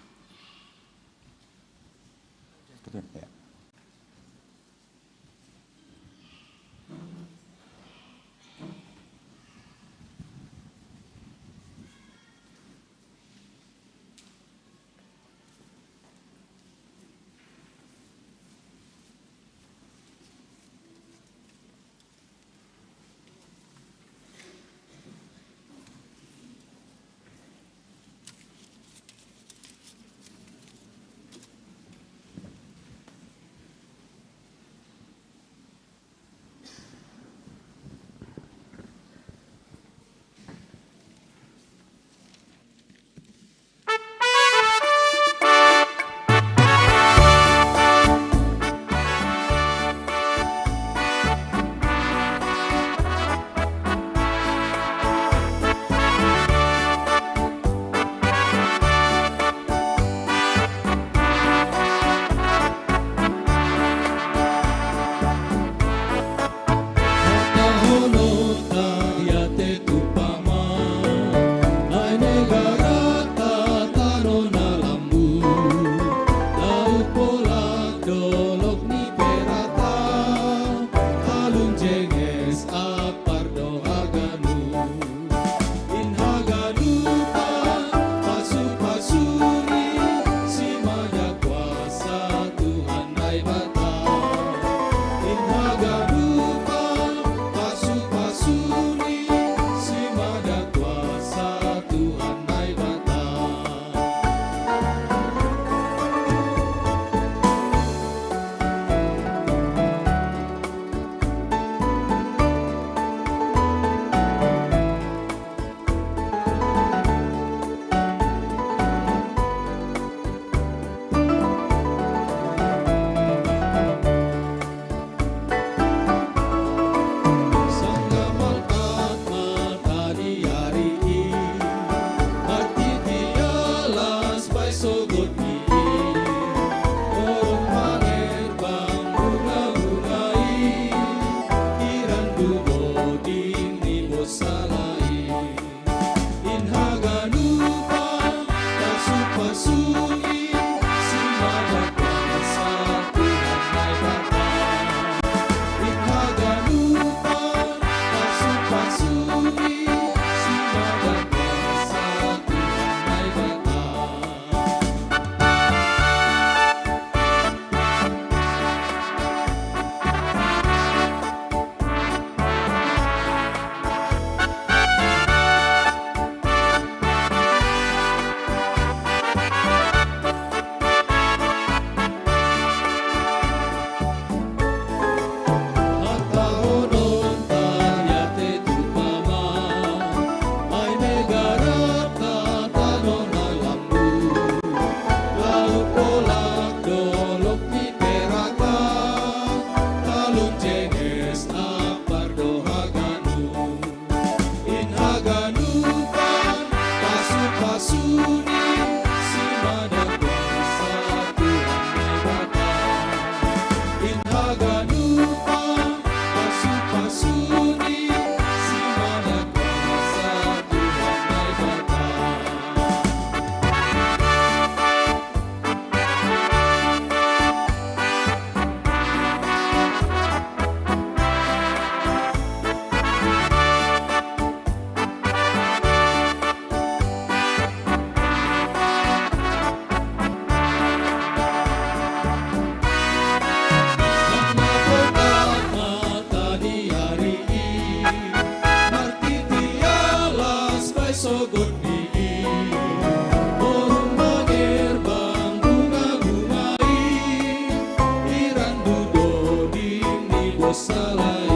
Salai.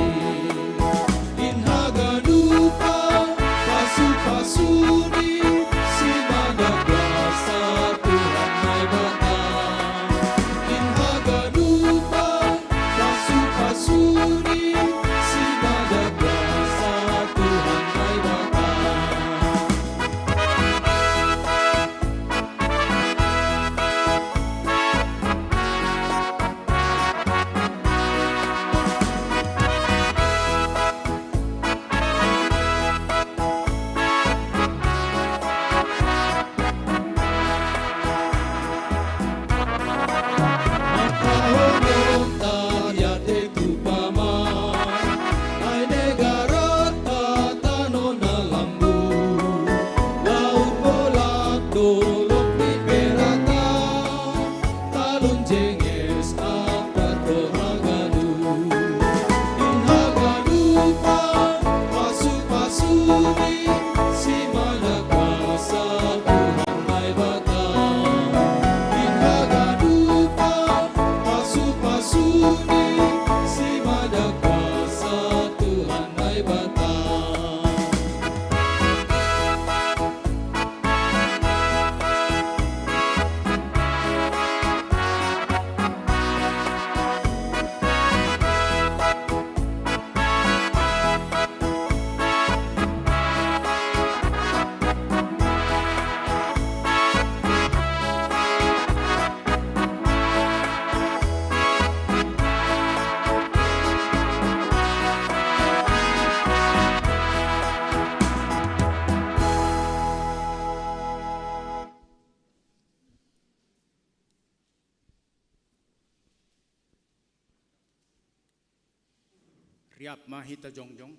In haganupa pasu-pasuni si madagasa Tuhan Naibata. In haganupa pasu-pasuni si madagasa Tuhan Naibata. Riap ma hita jongjong.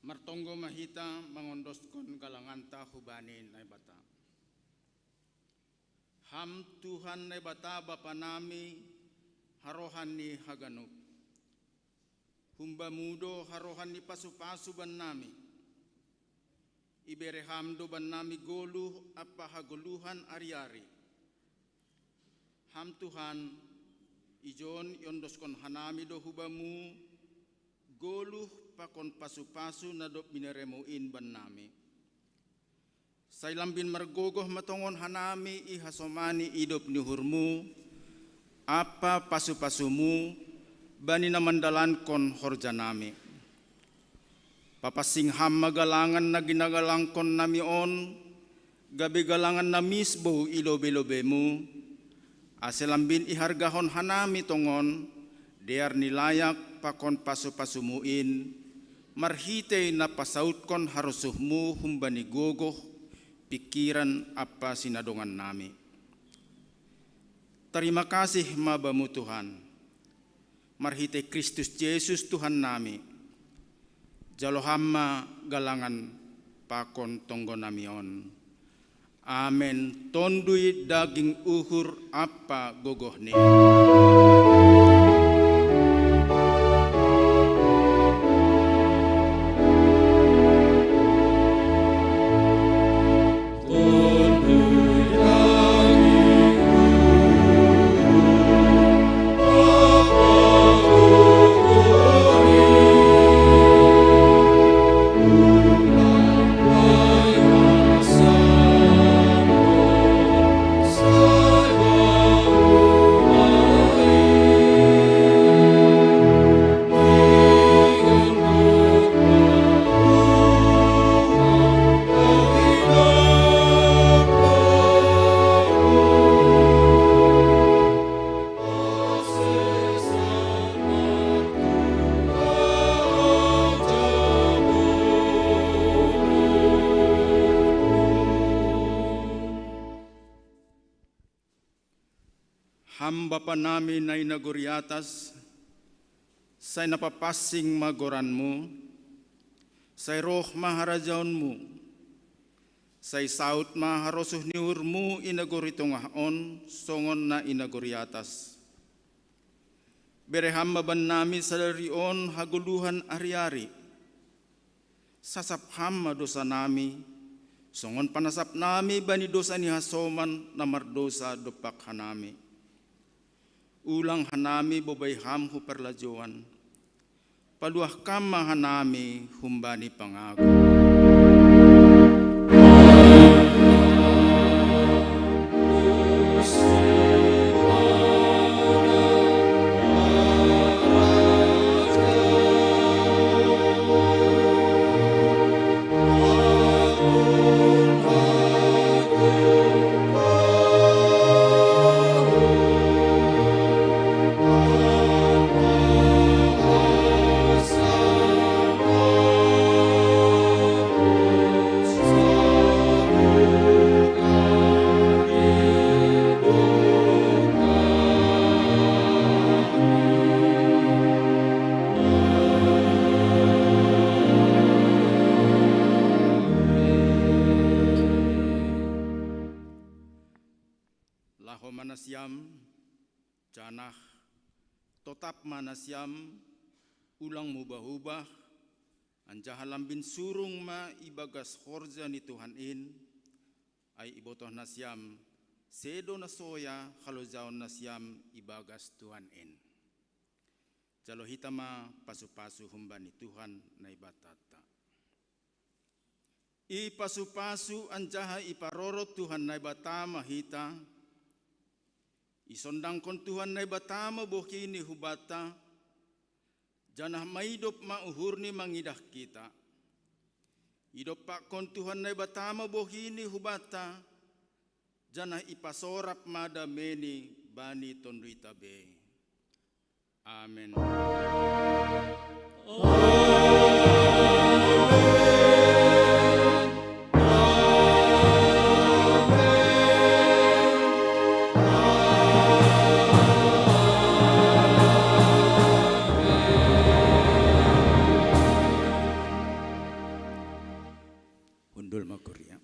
Martonggo ma hita mangondoskon galanganta hubani Naibata. Ham Tuhan Naibata Bapa nami, harohan ni haganup. Humbamu do harohan ni pasu-pasu bannami. Ibere Ham do bannami goluh ampa hagoluhan ari-ari. Ham Tuhan, ijon iondoskon hanami do hubamu goluh pakon pasu-pasu na dob binereMu in bannami. Sai lambin margogoh ma tongon hanami ihasomani idop ni uhurMu ampa pasu-pasuMu bani na mandalankon horjanami. Papansing Ham ma galangan na ginagalangkonnami on, gabe galangan na misbou i lobei-lobeiMu, ase lambin ihargahon hanami tongon dear ni layak pakon pasu-pasuMu in, marhitei na pasautkon harosuhMu humbani gogoh, pingkiran ampa sinadongannami. Tarima kasih ma Bamu Tuhan, marhitei Kristus Jesus Tuhannami. Jalo Ham ma galangan pakon tonggonami on. Amen. Tonduy daging uhur ampa gogohni. Ham Bapa nami na i nagori atas, sai na papansing ma goranMu, sai roh ma harajaonMu, sai saut ma harosuh ni uhurMu i nagori tongah on songon na i nagori atas. Bere Ham ma bannami sadari on hagoluhan ari-ari. Sasap Ham ma dosanami, Songon panasap nami bani dosa ni hasoman na mardosa dompak hanami. Ulang hanami bobai Ham hu parlajouan. Paluah Kam ma hanami humbani pangago. Laho ma nasiam, janah totap ma nasiam, ulang mubah-ubah, anjaha lambin surung ma ibagas horja ni Tuhan in, ai ibotoh nasiam, sedo na soya halojaon nasiam ibagas Tuhan in. Jalo hita ma pasu-pasu humbani Tuhan Naibatanta. Ipasu-pasu anjaha iparorot Tuhan Naibata ma hita, isondangkon Tuhan Naibata ma bohi ni hubanta, janah maidop ma uhurni mangidah hita. Idompakkon Tuhan Naibata ma bohi ni hubanta, janah ipasorap ma dameni bani tonduyta be. Amen. Hundul ma kuria.